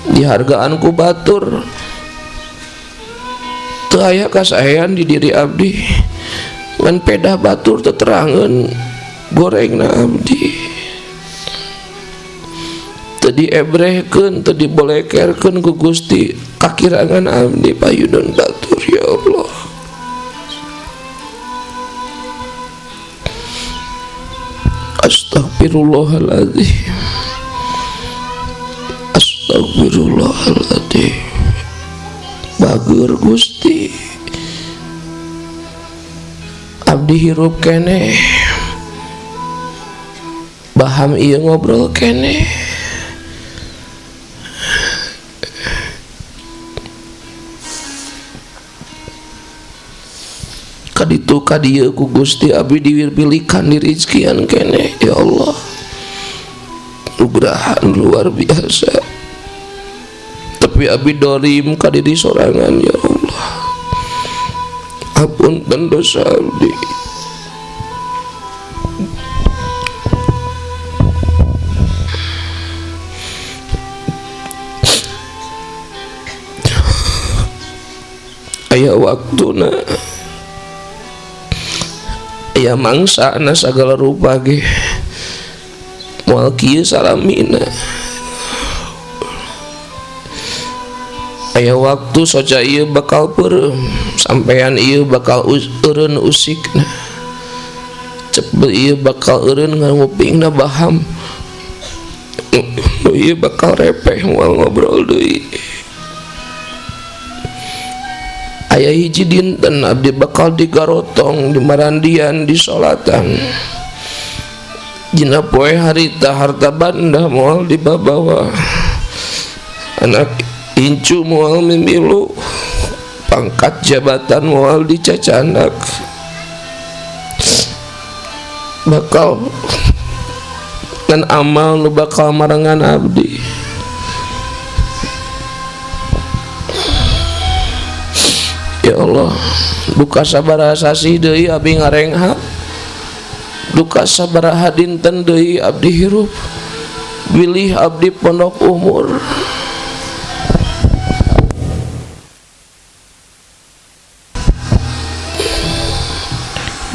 Dihargaan ku batur, teu aya kasaean di diri abdi, ngan pedah batur teterangeun gorengna abdi. Teu diebrehkeun, teu dibolekerkeun ku Gusti kakirangan abdi payunan batur. Ya Allah, astagfirullahaladzim, astagfirullahaladzim. Bager Gusti, abdi hirup keneh, baham ieu ngobrol keneh. Kaditu kadieu ku Gusti abdi diwirpilikan dirizkian keneh. Ya Allah, nugrahan luar biasa. Tapi abdi dolim ka diri sorangan. Ya Allah, apunten dosa abdi. Aya waktuna, aya mangsana sagala rupa ge, moal kieu salamina. Aya waktu soca ieu bakal peureum, sampean ieu bakal eureun usikna, cepet ieu bakal eureun ngupingna baham, ieu bakal repeh moal ngobrol deui. Aya hiji dinten abdi bakal digarotong, dimarandian, disolatan. Dina poe harita harta banda moal dibabawa, anak incu moal mimilu, Pangkat jabatan moal dicacanak. Bakal ngan amal nu bakal marengan abdi. Ya Allah, duka sabaraha sasih deui abdi ngarenghap, duka sabaraha dinten deui abdi hirup, bilih abdi pondok umur.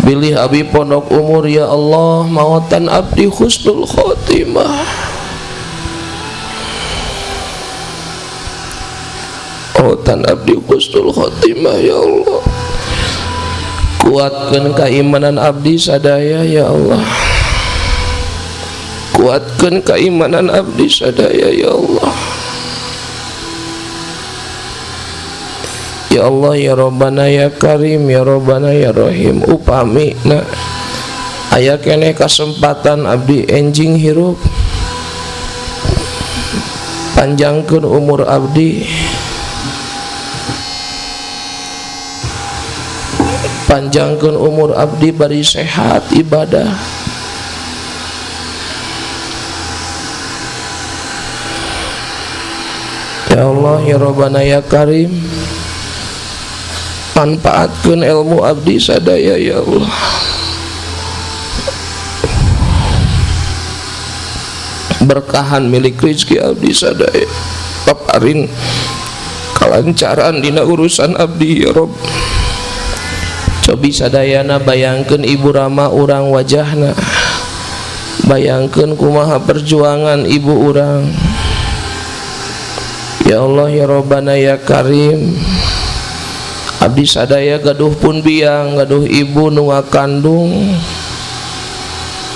Bilih abdi pondok umur ya Allah, mawatan abdi husnul khotimah. Mawatan abdi husnul khotimah ya Allah. Kuatkeun keimanan abdi sadaya ya Allah. Kuatkeun keimanan abdi sadaya ya Allah. Ya Allah ya Rabbana ya Karim ya Rabbana ya Rahim. Upami na aya keneh kasempatan abdi enjing hirup, panjangkeun umur abdi, panjangkeun umur abdi bari sehat ibadah. Ya Allah ya Rabbana ya Karim, manfaatkeun ilmu abdi sadaya ya Allah. Berkahan milik rezeki abdi sadaya, paparin kalancaran dina urusan abdi ya Rabb. Cobi sadayana bayangkeun ibu rama urang wajahna, bayangkeun kumaha perjuangan ibu urang. Ya Allah ya Rabbana ya Karim, abdi sadaya gaduh pun biang, gaduh ibu nu ngakandung.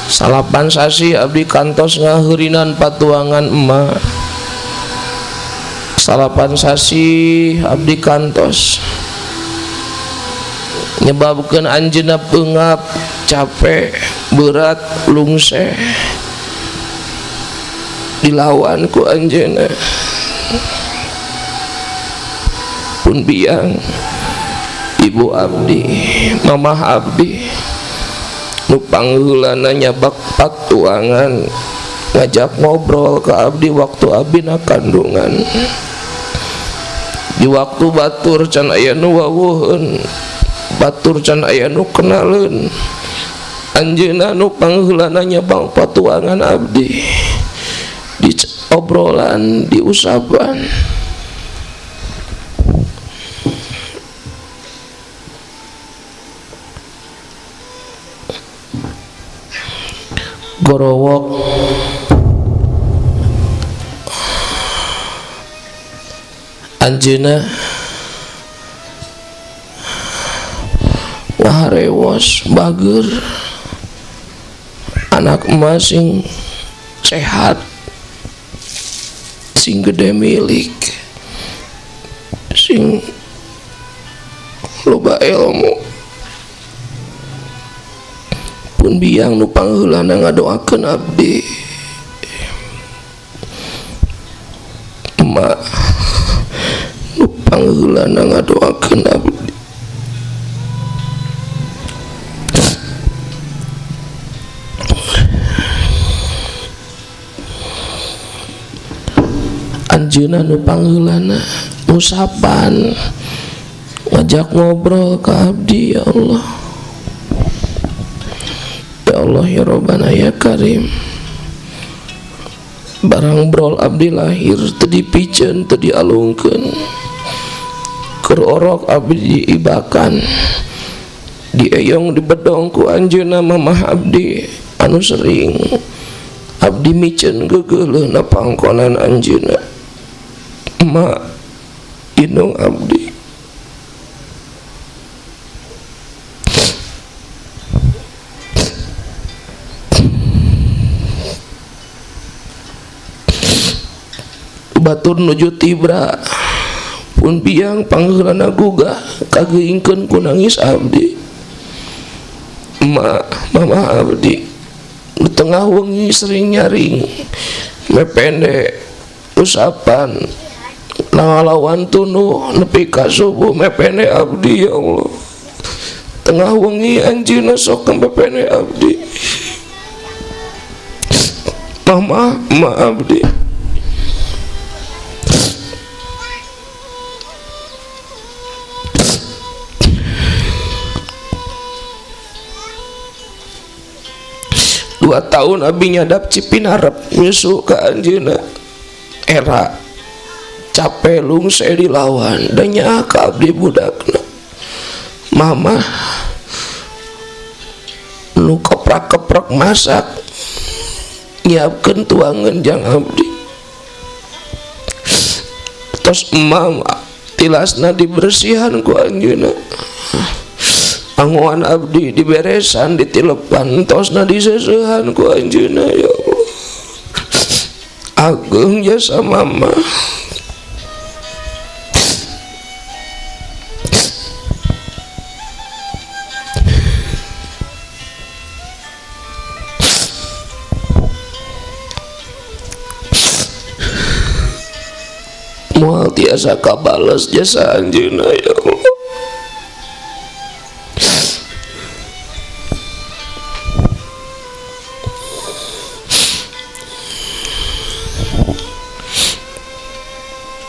Salapan sasi abdi kantos ngaheurinan patuangan emak. Salapan sasi abdi kantos nyebabkeun anjeunna peungap, capek, berat, lungseh, dilawan ku anjeunna. Pun biang ibu abdi, mamah abdi nu pangheulana nyabak patuangan, ngajak ngobrol ke abdi waktu abdi na kandungan. Di waktu batur can aya nu wawuheun, batur can aya nu kenaleun, anjeunna nu pangheulana nyabak patuangan abdi, di obrolan, di usapan. Gorowok anjeunna ngaharewos bager, anak emas sing sehat, sing gede milik, sing loba ilmu. Pun biang nu pangheulana ngadoakeun abdi. Emak nu pangheulana ngadoakeun abdi. Anjeunna nu pangheulana ngusapan, ngajak ngobrol ka abdi ya Allah. Ya Allah ya Rabbana ya Karim, barang brol abdi lahir teu dipiceun, teu dialungkeun, keur orok abdi diibakan, dieyong dibedong ku anjeunna mamah abdi anu sering abdi miceun geugeuleuna pangkonan anjeunna. Emak indung abdi, batur nuju tibra, pun biang pangheulana gugah kageingkeun ku nangis abdi. Emak mama abdi di tengah wengi sering nyaring mepende usapan Ngalawan tunduh nepi ka subuh mepene abdi ya Allah. Tengah wengi anjeunna sok mepene abdi. Mama ma abdi. Dua tahun abi nyadap Cipinarep nyusu ka anjeunna. Era capek lungse dilawan dan nyaah ka abdi budakna. Mama nu keprak-keprak masak nyiapkeun tuangan jang abdi. Tos mama tilasna dibersihan ku anjeunna. Angoan abdi diberesan ditilepan tosna diseseuhan ku anjeunna ya Allah. Ageung jasa mama. Moal tiasa kabales jasa anjeunna ya Allah.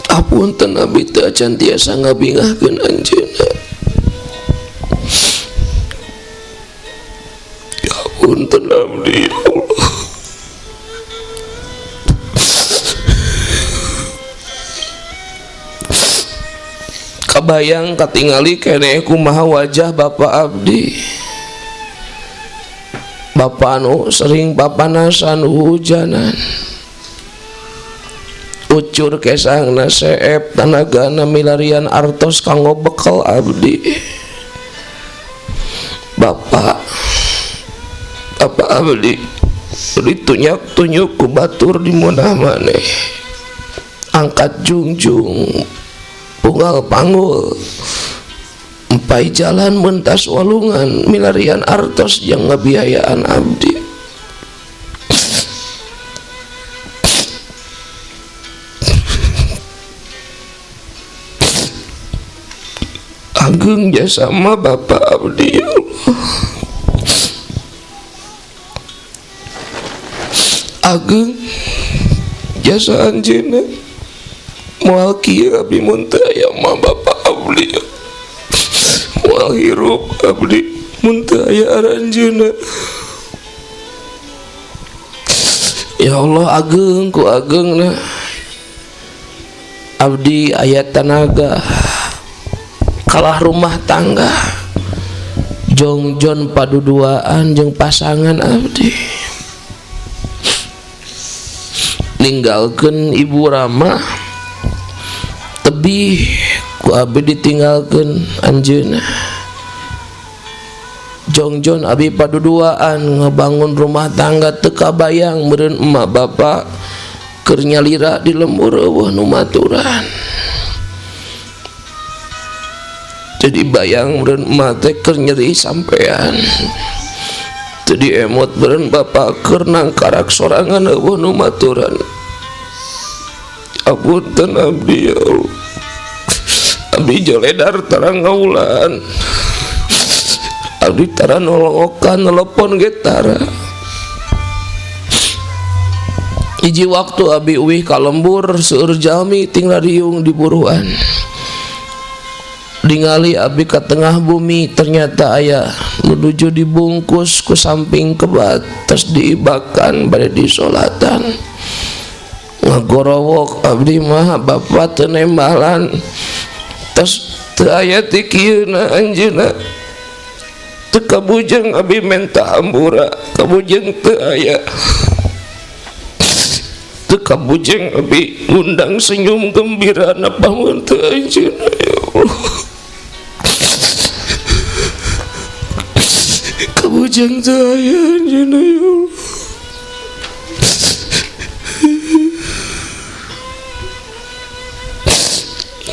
Apunten abdi teu acan tiasa ngabingahkeun anjeunna. Apunten abdi ya Allah. Kabayang katingali keneh kumaha wajah bapak abdi. Bapak anu sering papanasan hujanan. Ucur kesangna seep tanagana milarian artos kanggo bekal abdi. Bapak abdi ditunyak-tunyuk ku batur di munah maneh. Angkat jungjung punggal panggul empai jalan mentas walungan milarian artos yang ngebiayaan abdi. Ageung jasa mah bapak abdi ya Allah. Ageung jasa anjeunna. Moal kieu abdi mun teu aya mah bapak abdi. Moal hirup abdi mun teu aya aranjeunna. Ya Allah ageung ku ageungna. Abdi aya tanaga kalah rumah tangga jongjon paduduaan jeung pasangan abdi. Ninggalkeun ibu Rama tebih ku abdi ditinggalkeun anjeunna. Jongjon abi paduduaan ngebangun rumah tangga teu kabayang meureun emak bapak keur nyalira di lembur eueuh nu maturan. Jadi bayang meureun emak teh keur nyeri sampean. Jadi emot meureun bapak keur nangkarak sorangan eueuh nu maturan. Apunten abdi ya Allah. Abdi joledar tara ngaulan. Abdi tara nolongokan telepon ge tara. Hiji waktu abi uih ka lembur seueur jalmi ting lariung di buruan. Ningali abi ka tengah bumi ternyata aya nuju dibungkus ku samping kebat terus diibakan bade disolatan. Ngagorowok abdi mah bapak teu nembalan terus teu aya ti kieuna anjeunna. Teu kabujeng abi menta hampura kabujeng teu aya. Teu kabujeng abi ngundang senyum gembira napa mun teu anjeunna ya Allah. Kabujeng teu aya anjeunna ya Allah.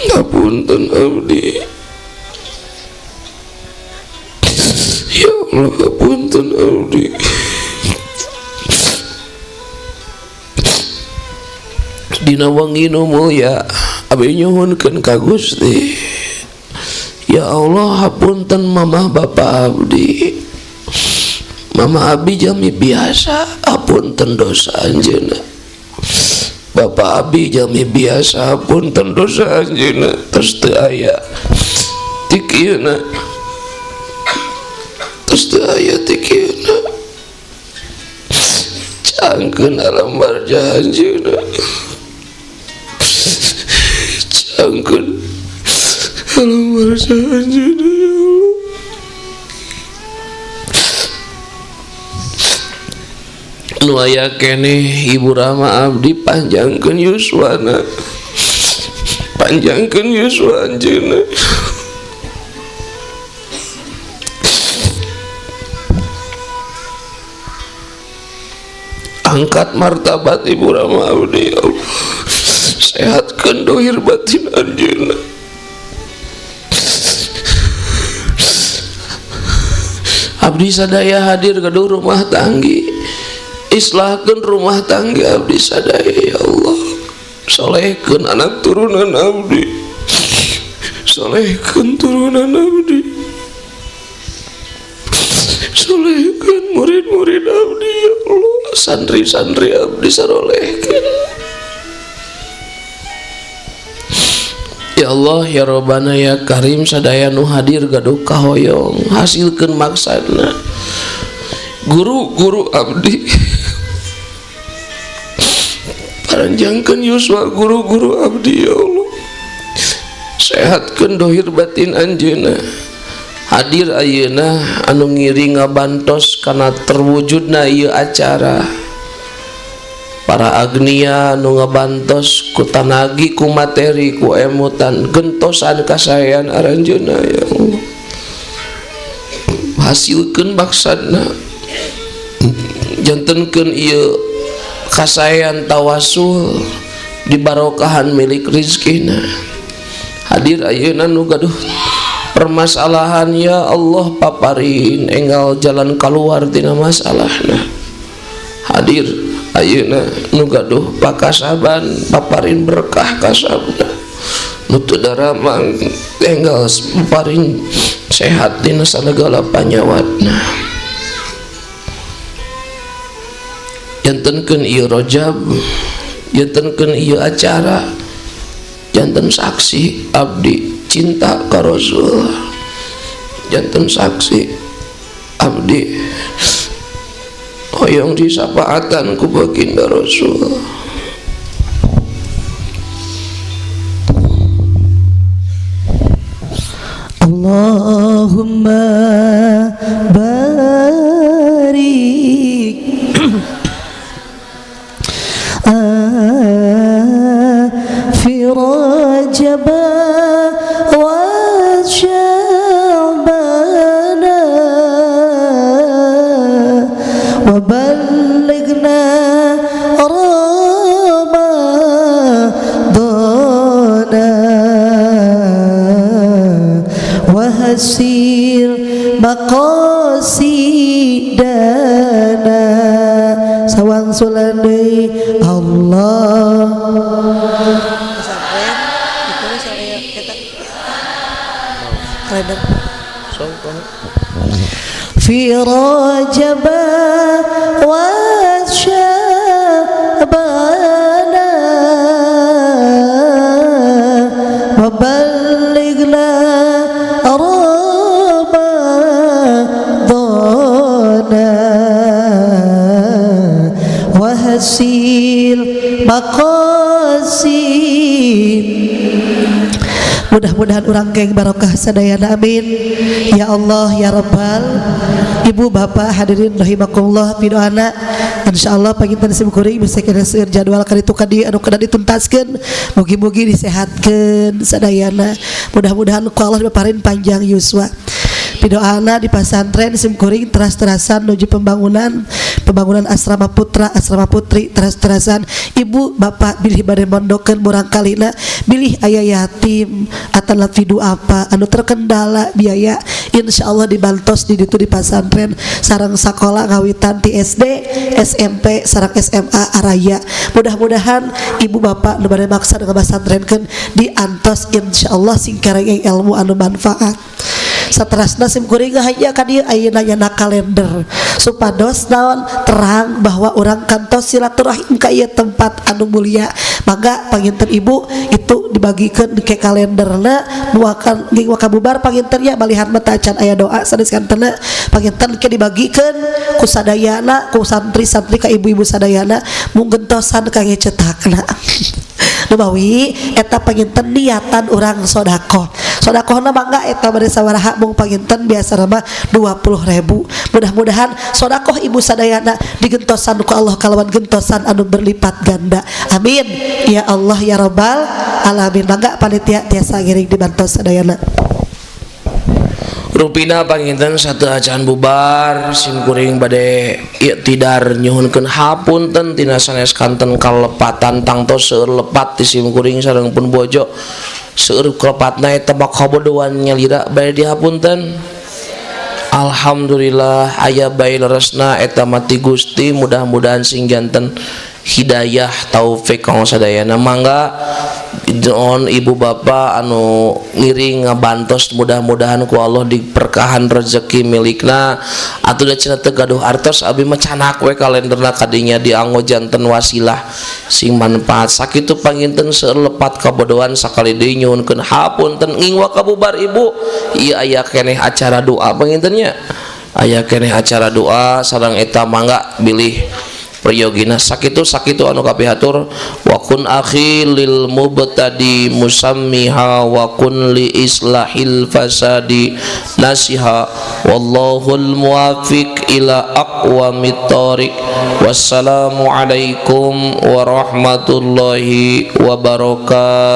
Ngapunten abdi ya Allah, ngapunten abdi. Dina wengi nu mulya Abi nyuhunkeun ka Gusti, ya Allah hapunten mamah bapak abdi, mama abdi jami biasa hapunten dosa anjeunna, bapak abdi jami biasa hapunten dosa anjeunna, terus teu aya tikieuna, terus teu aya tikieuna, cangkeun alam barjah anjeunna, cangkeun alam barjah anjeunna ya Allah. Nu aya keneh Ibu Rama abdi panjangkeun yuswana, panjangkeun yuswa anjeunna. Angkat martabat Ibu Rama abdi ya Allah, sehatkeun dohir batin anjeunna. Abdi sadaya hadir gaduh rumah tanggi, islahkeun rumah tangga abdi sadaya ya Allah, solehkeun anak turunan abdi, solehkeun turunan abdi, solehkeun murid-murid abdi ya Allah, santri-santri abdi sarolehkeun ya Allah ya Robbana ya Karim. Sadaya nu hadir gaduh kahoyong hasilkeun maksadna, guru-guru abdi paranjangkeun yuswa guru-guru abdi ya Allah, sehatkeun dohir batin anjeunna. Hadir ayeuna anu ngiring ngabantos kana terwujudna ieu acara, para agnia nu ngabantos ku tanagi ku materi ku emutan gentosan kasaean aranjeunna ya Allah, hasilkeun maksadna, jantenkeun ieu kasaean tawasul dibarokahan milik rizkina. Hadir ayeuna nu gaduh permasalahan ya Allah paparin enggal jalan keluar tina masalahna. Hadir ayeuna nu gaduh pakasaban paparin berkah kasabna, nu teu daramang enggal paparin sehat dina sagala panyawatna. Jantenkeun ieu rojab, jantenkeun ieu acara, janten saksi abdi cinta ka Rasul, janten saksi abdi hoyong disapaatan ku baginda Rasul. Allahumma barik fi Rajab wa Sya'bana wa ballighna Ramadana wa hasil maqasidana. Sawang sulandai Allah. Fi Rajab wa Sya'bana wa ballighna Ramadana wa hasil maqasid. Mudah-mudahan urang geng barokah sadayana, amin ya Allah ya Rabbal. Ibu bapak hadirin rahimakumullah, pidoana insyaallah panginten sim kuring bisa kena seueur jadwal kaditu kadi anu kedah dituntaskeun, mugi-mugi disehatkeun sadayana, mudah-mudahan ku Allah dipaparin panjang yuswa. Pidoana di pasantren simkuring teras-terasan nuju pembangunan, pembangunan asrama putra, asrama putri teras-terasan. Ibu bapak bilih bade mondokeun murang kalina, bilih aya yatim atanapi duafa anu terkendala biaya, insyaallah dibantos di ditu di pasantren sareng sakola ngawitan ti SD, SMP sareng SMA araya. Mudah-mudahan ibu bapak nu bade maksa dengan pasantrenkeun diantos, insyaallah sing kareng ilmu anu manfaat. Saterasna simkuring hanya ka dieu ayeuna nyana kalender supados naon, terang bahwa urang kantos silaturahim ka ieu tempat anu mulia. Mangga panginten ibu itu dibagikan ke kalenderna muakan ging waka bubar panginten nya, malihan mata acan aya doa sanes kantena. Panginten ke dibagikan ku sadayana, ku santri-santri, ka ibu-ibu sadayana mung gentosan kangge cetakna. Numawi eta panginten niatan urang sodakoh, sodakohna mangga eta bade sabaraha mung panginten biasa mah 20.000. Mudah-mudahan sodakoh ibu sadayana digentosan ku Allah kalawan gentosan anu berlipat ganda. Amin ya Allah ya Robbal alamin. Mangga panitia tiasa ngiring dibantos sadayana. Rupina panginten sateuacan bubar simkuring bade iktidar nyuhunkeun hapunten tina sanes kanten kalepatan. Tangtos seueur lepat di simkuring sareng pun bojo, seueur kalepatna eta mah kabodohan nyalira, bade dihapunten. Alhamdulillah aya bae leresna eta mah ti Gusti, mudah-mudahan sing janten hidayah taufik kanggo sadayana. Mangga on ibu bapak anu ngiring ngabantos, mudah-mudahan ku Allah diperkahan rezeki milikna. Atuh da cenah teu gaduh artos, abi mah canak we kalenderna kadinya dianggo janten wasilah sing manfaat. Sakitu panginten seueur lepat kabodohan, sakali deui nyuhunkeun hapunten. Nging waka bubar ibu, ieu aya keneh acara doa panginten nya, aya keneh acara doa sareng eta mangga bilih priyogina. Sakitu sakitu anu kapihatur. Wa kun akhi lil mubtadi musammiha wa kun li islahil fasadi nasiha, wallahul muwafiq ila aqwamit thoriq. Wassalamu alaikum warahmatullahi wabarakatuh.